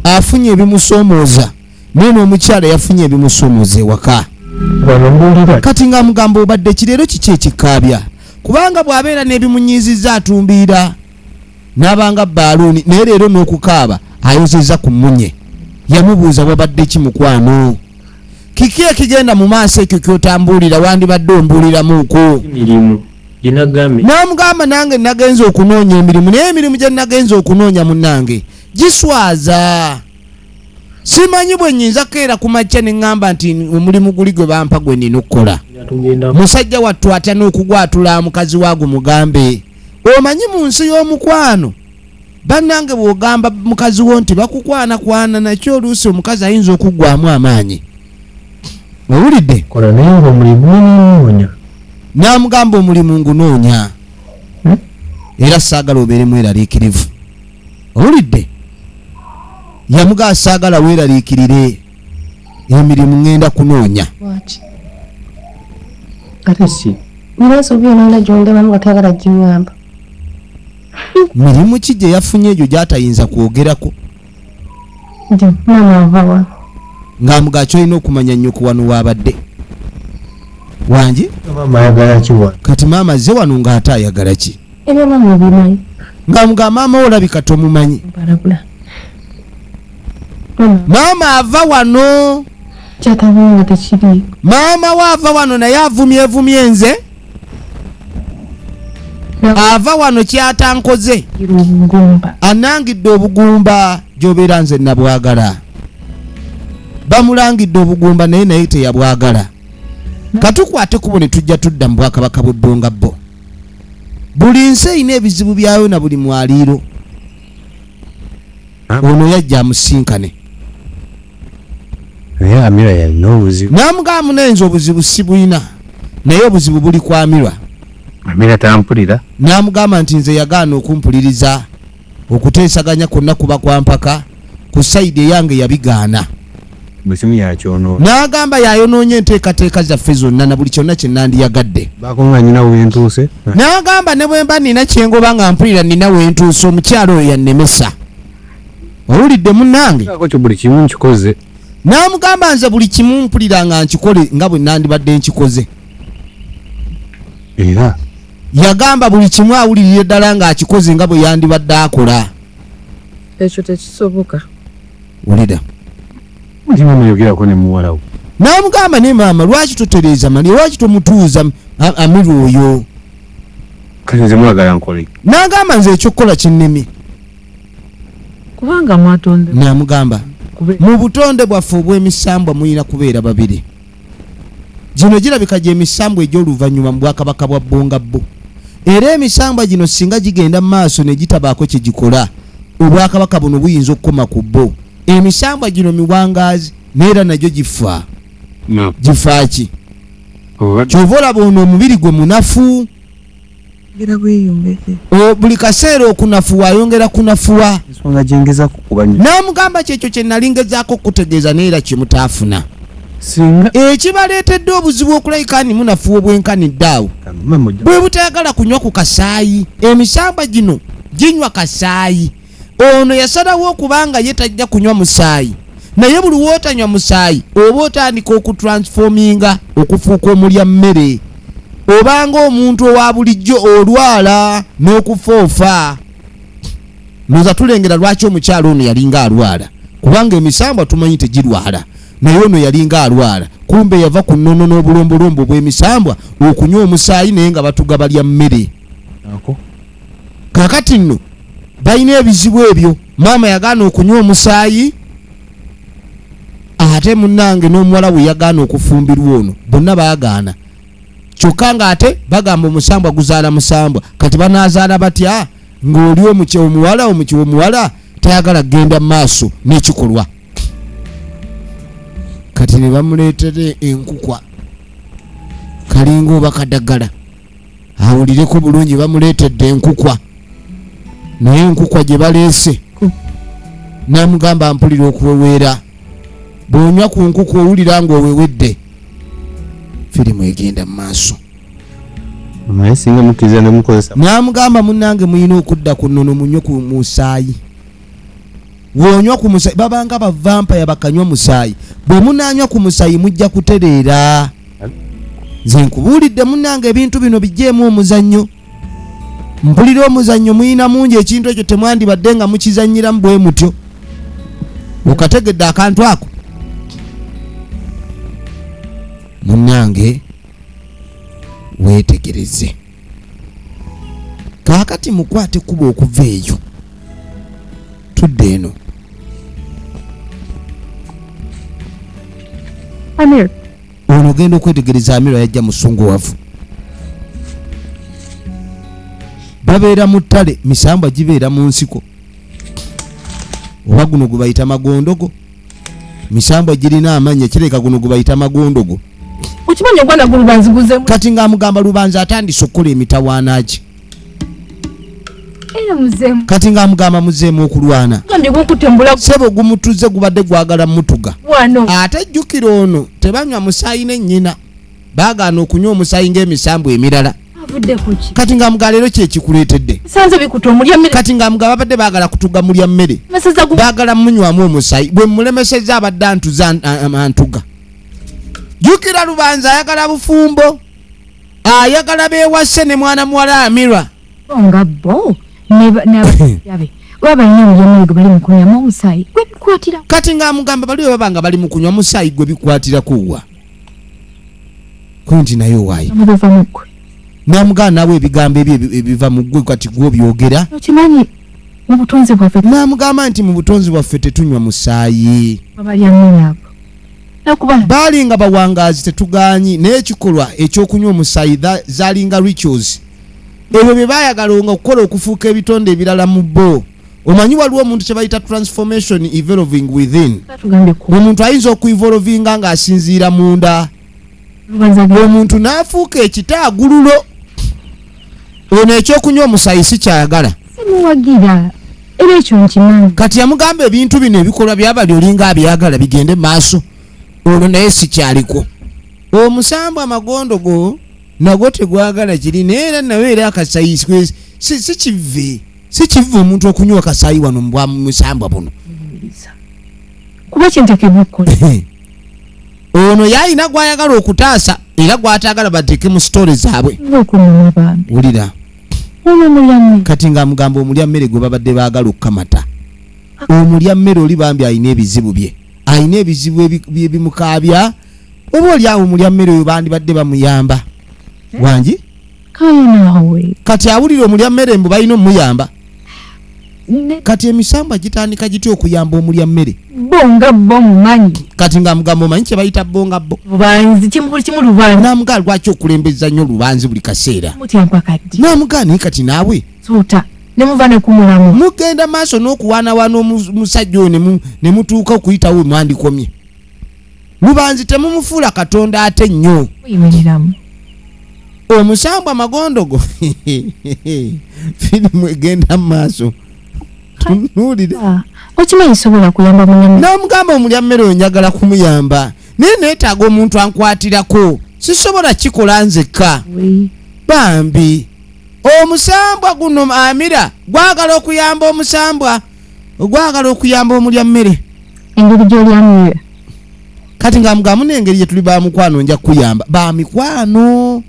afunye ebimusoomooza, naye n'omukyala yafunye ebimusoomooza ewaka. Kati ng'amugamba obadde kireero kiki ekikaabya? Kubanga bw'abeera n'ebimunyiizizza atumbiira n'abanga baaluuni, naye leero n'okukaaba ayozezza ku mmunye. Yamubuuza wabadde ki mukwano? Kiki ekigenda mu maaso ekyo ky'otambuulira? Wandibadde ombuuliramuuko. N'amugamba nange nagenze okunoonya emirimu, naye emirimu gye nagenze okunoonya munnange giswaza. Simanyi bwe nnyinza keera ku makya ne ŋŋamba nti omulimu guli gwe bampa gwe nnina okukola. Musajja wattu atya n'okugwatula mukazi waago mugambe. Omanyi mu nsi y'omukwano bannange bw'ogamba mukazi wo nti bakukwanakwana nakyo oluusi omukazi ayinza okuggwamu amaanyi. Owulidde? N'amugamba omulimu ngunoonya, era saagala obeere mweraliikirivu. Owulidde? Yamugamba saagala weeraliikirire, emirimu ŋŋenda kunoonya. Mirimu ki gye yafunye egyo gy'atayinza kwogerako? Ng'amugaa ky'olina okumanya nnyoko wano waabadde. Wangi? Kati maama azze wano ng'ate ayagala ki? Ng'amugaa maama wo olabika tomumanyi. Maama ava wano. Maama we ava wano naye avumyevumye nze. Ava wano kyatankoze. Anangidde obugumba gy'obeera nze nabwagala. Bamulangidde obugumba naye teyabwagala. Katukwate kubo ne tujja tudda mu bwakabaka bw'ebbonga bbo. Buli nsi erina ebizibu byayo na buli mwaliiro. Ono yajja amusinkane. Naye Amira yalina obuzibu. N'amugamba munenze obuzibu si buyina, naye obuzibu buli ku Amira. Amira tampulira. N'amugamba nti nze yagaana okumpuliriza, okuteesaganya kwonna kuba kwa mpaka, ku sayidi eyange yabigaana. Musimu yakyonoona. N'agamba yayonoonye enteekateeka zaffe zonna na buli kyonna kye nandiyagadde. Baako nga nina wentuuse. N'agamba ne bwe mba nina kyengoba nga mpulira nina wentuuse, omukyalo oyo yannemesa. Owulidde munnange? Ako buli kimu nkikoze. N'amugamba nze buli kimu mpulira nga nkikole nga bwe nandibadde nkikoze. Era yagamba buli kimu awulirira ddala ng'akikoze nga bwe yandibadde akola. Ekyo tekisoboka. Wulira. Mutima muyogerako ne muwala we. N'amugamba ne maama lwaki totereeza mali, lwaki tomutuuza Amira oyo? Kati nze mwagala nkole. N'agamba nze ekyokukola kinnemye. Kubanga mwatonde. N'amugamba mu butonde bwaffe obw'emisambwa muyina kubeera babiri. Gino girabika gy'emisambwa egy'oluvannyuma mu bwakabaka bwa Bbonga bbo. Era emisambwa gino singa gigenda mu maaso ne gitabaako kye gikola, obwakabaka buno buyinza okukoma ku bbo. Emisambwa gino miwangaazi neera nagyo gifa. Gifa ki? Kyova olaba ono omubiri gwe munafu. Buli kaseera okunafuwa ayongera kunafuwa. N'amugamba kyekyo kye nali ngezaako okutegeeza neera kye mutaafuna. Ekibaleetedde obuzibu okulabika ni munafuwa obwenkanidde awo bwe butayagala kunywa ku kasaayi. Emisambwa gino ginywa kasaayi. Ono yasalawo okubanga ye tajja kunywa musaayi, naye buli w'otanywa musaayi oba otandika okutransforminga okufuuka omulya mmere, obanga omuntu owa bulijjo olwala n'okufa ofa. Ndowooza tulengera lwaki omukyalo ono yalinga alwala, kubanga emisambwa tumanyi tegirwala, naye ono yalinga alwala. Kumbe yava ku nnono n'obulombolombo bw'emisambwa okunywa omusaayi naye nga batuga balya mmere. Kaakati nno balina ebizibu ebyo. Maama yagaana okunywa omusaayi, ate munnange n'omuwala we yagaana okufumbirwa ono, bonna baagaana. Kyokka ng'ate bagamba omusambwa guzaala musambwa. Kati banaazaala batya ng'oli omuwala omuwala tayagala kugenda mu maaso n'ekikolwa. Kati ne bamuleetera enkukwa kalinga oba kadagala awulireko bulungi. Bamuleetedde enkukwa, naye enkukwa gye baleese n'amugamba mpulira okuweweera. Bw'onywa ku nkukwa owulira ng'owewedde. Firimu egenda mu maaso. N'amugamba munnange muyina okudda ku nnono munywe ku musaayi. Bw'onywa ku musaayi babanga bavampaya bakanywa musaayi. Bwe munaanywa ku musaayi mujja kutereera. Nze nkubuulidde munnange ebintu bino biggyeemu omuzannyo. Mpulira omuzannyo muyina mungi, ekintu ekyo temwandibadde nga mukizannyiramu bwe mutyo. Okategedde akantu ako? Munnange weetegereze. Kaakati mukwate kuba okuva eyo tudde eno. Amir. Ono ogenda okwetegereza Amira yajja musunguwavu. Babeera mu ttale, misambwa gibeera mu nsiko. Oba guno gwe bayita magondogo. Misambwa girina amannya, kireka guno gwe bayita magondogo. Okimanyi ogwana gwe Lubanzi guzeemu. Kati ng'amugamba Lubanzi atandise okukola emitawaana gye. Era muzeemu. Kati ng'amugamba muzeemu okulwana. Gambye gukutembula. Ssebo gumutuze gubadde gwagala mutuga. Wano. Ate jjukira ono tebanywa musaayi ne nnyina. Baagaana okunywa omusaayi ng'emisambwa emirala. Avudde ku ki? Kati ng'amugamba leero ki ekikuleetedde? Nsanze bikuta omulya mmere. Kati ng'amugamba babadde baagala kutuga mulya mmere. Baagala munywamu omusaayi. Bwe mulemesezza abadde antuza antuga. Jjukira Lubanzi ayagala bufumbo. Ayagala beewase ne mwana muwala Amira. Nga bo n'ababe baba balina omulya mmere gwe bali mu kunywamu omusaayi gwe bikwatira. Kati ng'amugamba bali bwe baba nga bali mu kunywa musaayi gwe bikwatirako wa? Kunti naye waayi. N'amugamba naawe ebigambo ebyo ebiva mu ggwe kati gwe obyogera. Okimanyi mu butonzi bwaffe. N'amugamba nti mu butonzi bwaffe tetunywa musaayi. Babalya mmere abo. Balinga bawangazi tetuganyi n'ekikolwa ekyokunywa omusaayi zalinga rituals. Ebyo bye baayagala nga okukola okufuuka ebitonde ebirala mu bo. Omanyi waliwo omuntu kye bayita transformation evolving within. Omuntu ayinza okuevolvinga ng'asinziira munda. Omuntu n'afuuka ekitaagululo. Ono ekyokunywa omusaayi si kyayagala. Simuwagira. Era ekyo nkimanyi. Kati yamugamba ebintu bino ebikolwa byabali olinga abyagala bigende maaso. Ono naye si kyaliko. Omusambwa amagondo go nagwo tegwagala kiri naye era nawe era akasayi si kive. Si kive omuntu okunywa akasayi wano mu musambwa buno. Kuba kinteekebwa okukola. Ono yalina gw'ayagala okutaasa era gw'ataagala bateeke mu sitore zaabwe. Wulira. Kati ng'amugamba omulya mmere gwe babadde baagala okukamata. Omulya mmere oli bambi alina ebizibu bye. Alina ebizibu ebimukaabya. Oba oli awo omulya mmere oyo bandibadde bamuyamba. Wangi? Kati awulira omulya mmere mbu balina omuyamba. Kati emisambwa gitandika gitya okuyamba omulya mmere? Bonga bo mumanyi. Kati ng'amugamba omanyi kye bayita bonga bo. Lubanzi kimu lubanzi. N'amugamba lwaki okulembeza nnyo lubanzi buli kaseera. N'amugamba naye kati naawe. Tuuta ne muva ne kumulamu. Mugenda maaso n'okuwaanawaana omusajja oyo ne mutuuka okuyitawo mwandikomye. Lubanzi temumufuula Katonda ate nnyo. Omusambwa magondogo. Firimu egenda mu maaso. Tunuulire. Okimanyi sobola kuyamba munyama. N'amugamba omulya mmere oyo njagala kumuyamba. Naye neetaaga omuntu ankwatirako. Sisobola kikola nzekka. Bambi. Omusambwa guno Amira gwagala okuyamba omusambwa. Gwagala okuyamba omulya mmere. Engeri gy'olyamira. Kati ng'amugamba n'engeri gye tuli ba mukwano nja kukuyamba. Ba mikwano.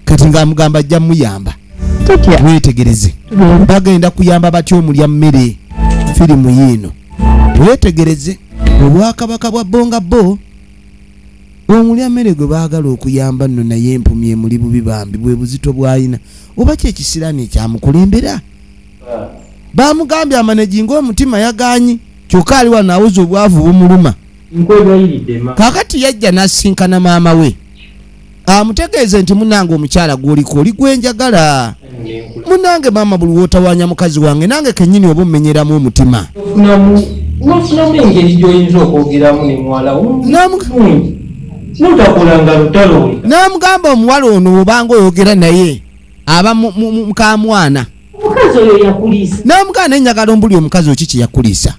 Kati ng'amugamba ajja muyamba. Weetegereze. Bagenda kuyamba batya omulya mmere. Firimu yiino. Weetegereze obwakabaka bwa bonga bo. Omulya mmere gwe baagala okuyamba nno naye empumi emuli bubi bambi bwe buzito bw'alina. Oba ki ekisiraani ekyamukulembera? Baamugambye amanejinga omutima yagaanyi kyokka ali wano awoza obwavu bumuluma. Kaakati yajja n'asinkana maama we. Amutegeeze nti munnange omukyala gw'oliko oli gwe njagala. Munnange maama buli w'otawaanya mukazi wange nange kennyini oba ommenyeramu omutima. Nofunamu engeri gy'oyinza okwogeramu ne muwala wo. N'otakolanga lutalo. N'amugamba omuwala ono obanga oyogera naye aba mukamwana. Omukazi oyo yakuliisa. N'amugamba naye njagala ombuli omukazi oyo kiki yakuliisa.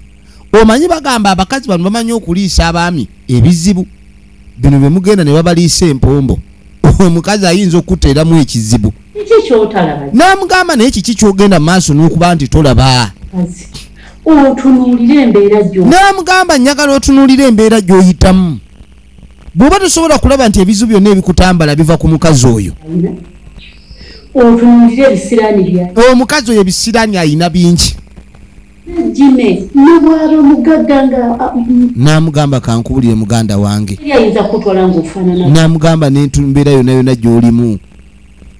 Omanyi bagamba abakazi bano bamanyi okuliisa abaami ebizibu. Bino bye mugenda ne babaliisa empombo. Omukazi ayinza okuteeramu ekizibu. Kiki ky'otalaba? N'amugamba naye kiki ky'ogenda mu maaso n'okuba nti tolaba. Otunuulire embeera gy'oyitamu. N'amugamba njagala otunuulire embeera gy'oyitamu. Bw'oba tosobola kulaba nti ebizibu byonna ebikutambala biva ku mukazi oyo. Otunuulire ebisiraani bya. Omukazi oyo ebisiraani alina bingi. Jime ne bw'aba mugagga nga. N'amugamba kankubulire muganda wange. Ayinza kukutwala ng'ofaanana. N'amugamba n'embeera yonna yonna gy'olimu.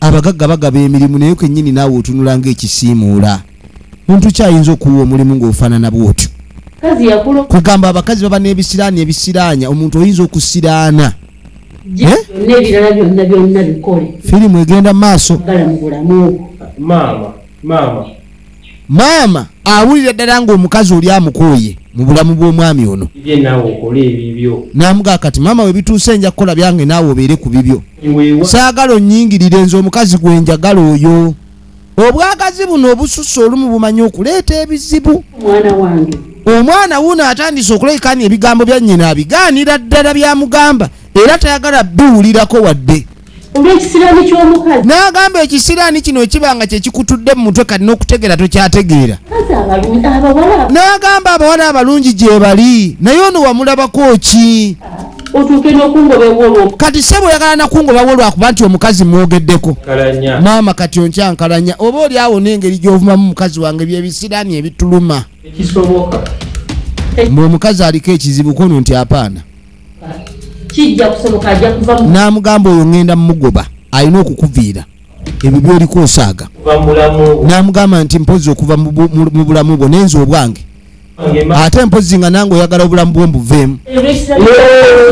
Abagagga bagaba emirimu naye kennyini naawe otunula ng'ekisiimuula. Muntu ki ayinza okuwa omulimu ng'ofaanana bw'otyo? Kugamba abakazi baba n'ebisiraani ebisiraanya omuntu oyinza okusiraana. N'ebirala byonna byonna bikole. Firimu egenda mu maaso. Maama, maama. Maama awulira ddala ng'omukazi oli amukooye mu bulamu bw'omwami ono. N'amugamba kati maama we bituuse nja kukola byange naawe obeere ku bibyo. Saagala onnyingirire nze omukazi gwe njagala oyo. Obwagazi buno obususse olumu bumanyi okuleeta ebizibu. Omwana wange. Omwana wuno atandise okulekana ebigambo bya nnyina abigaanira ddala by'amugamba era tayagala biwulirako wadde. Olw'ekisiraani ky'omukazi. N'agamba ekisiraani kino ekibanga kye kikutudde mu mutwe kati n'okutegeera tokyategeera. N'agamba abawala abalungi gye bali naye ono wamulabako ki? Otuuke n'okungoba olwo. Kati ssebo oyagala nakungobawo lwakuba nti omukazi mwogeddeko. Maama kati onkyankalanya oba oli awo n'engeri gy'ovumamu mukazi wange by'ebisiraani ebituluma. Ekisoboka. Mbu omukazi aliko ekizibu kono nti apaana. Kijja kusoboka ajja kuva mu. N'amugamba oyo ŋŋenda mmugoba alina okukuviira ebyo by'oliko osaaga. N'amugamba nti mpozzi okuva mu bulamu bwo nenze obwange Ate mpozi nga nange oyagala obulamu bw'ombuveemu.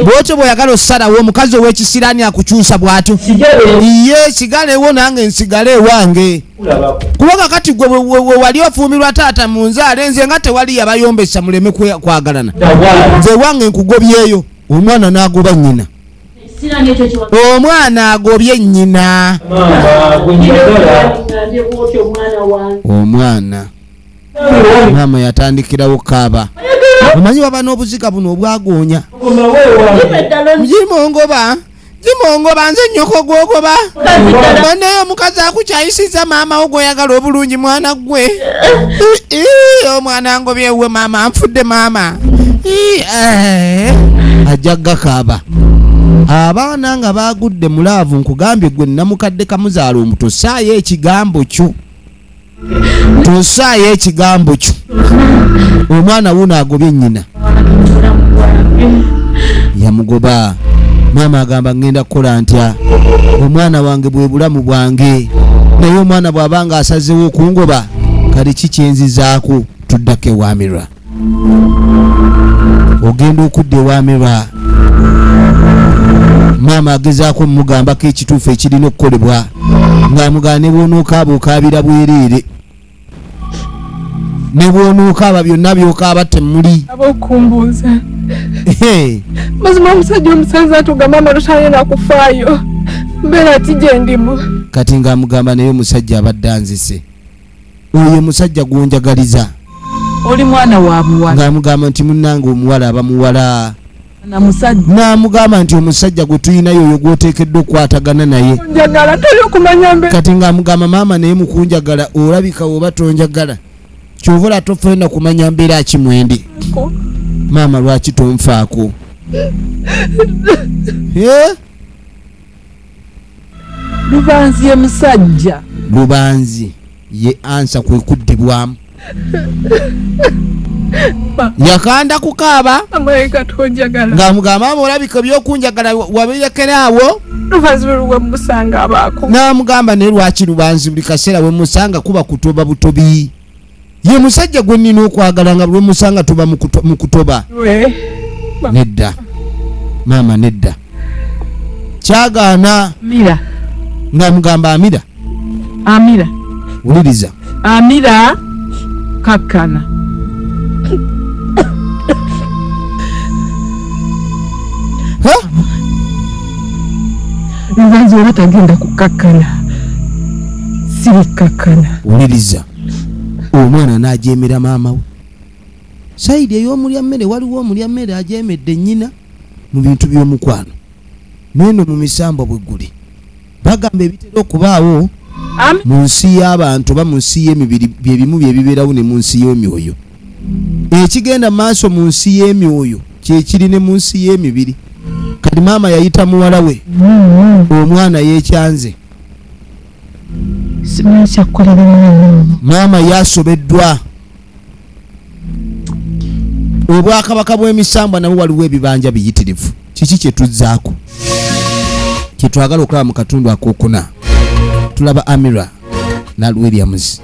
Bw'otyo bw'oyagala osalawo omukazi ow'ekisiraani akukyusa bw'atyo. Ye sigalewo nange nsigale ewange. Kuba kakati gwe wali ofuumirwa taata mu nzaala nze nga tewali yabayombesa muleme kwagalana. Nze wange nkugobyeyo. Omwana n'agoba nnyina. Omwana agobye nnyina. Omwana maama yatandikirawo kaaba. Omanyi waba n'obuziga buno obwagoonya. Jimongoba jimongoba nze nnyoko gwogoba. Banaye omukazi akukyayisiza maama wo gw'oyagala obulungi mwana gwe. Omwana ngobye we maama nfudde maama. Ajja gakaaba. Abaana nga bagudde mu laavu nkugambye gwe namukadde kamuzaala omuto saayo ekigambo kyo. Tosaayo ekigambo kyo. Omwana wuno agobye nnyina. Yamugoba. Maama agamba ngenda kukola ntya. Omwana wange bwe bulamu bwange. Naye omwana bw'abanga asazeewo okungoba kale ki kyenzizaako tuddako ewa Amira. Ogenda okudda ewa Amira. Maama agezaako mugambako ekituufu ekirina okukolebwa. Ng'amugamba ne bw'onookaaba okaabira bwereere. Ne bw'onookaaba byonna by'okaaba temuli. Abaokumbuuza. Mazima omusajja omusanze atugamba amalutalina kufaayo. Mbeera ki gye ndimu? Kati ng'amugamba naye omusajja abadde anzise. Oyo omusajja gw'onjagaliza. Oli mwana wa buwala. Ng'amugamba nti munnange omuwala aba muwala. N'amugamba nti omusajja gwe tulinayo oyo gw'oteekeddwa okukwatagana naye. Kati ng'amugamba maama naye mukunjagala olabika oba tonjagala. Ky'ova olaba tofeena kumanya mbeera ki mwendi. Maama lwaki tonfaako? Lubanzi ye musajja. Lubanzi ye ansa kwe kuddibwamu. Yakanda kukaaba ng'amugamba maama olabika ebyokunjagala wabirekera awo. N'amugamba naye lwaki Lubanzi buli kaseera we musanga kuba kutoba butobi. Ye musajja gwe nnina okwagala nga bwe musanga tuba mu kutoba. Nedda maama nedda. Kyagaana ng'amugamba Amira. Amira. Wuliriza. Amira kakkana. Lubanzi oba tagenda kukakkana. Sirikakkana. Wuliriza. Omwana n'ajeemera maama we. Sayidi ey'omulya mmere waliwo omulya mmere ajeemedde nnyina mu bintu by'omukwano. N'eno mu misambwa bwe guli. Bagamba ebitera okubaawo mu nsi y'abantu oba mu nsi y'emibiri bye bimu bye bibeerawo ne mu nsi y'emyoyo. Ekigenda maaso mu nsi y'emyoyo kye kiri ne mu nsi y'emibiri. Kati maama yayita muwala we. Omwana yeekyanze. Maama yasobeddwa. Obwakabaka bw'emisambwa nabwo waliwo ebibanja biyitirivu. Kiki kye tuzzaako? Kye twagala okulaba mu katundu akookuna. Tulaba Amira na Williams.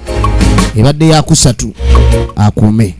Ebadde yakusatu akuume.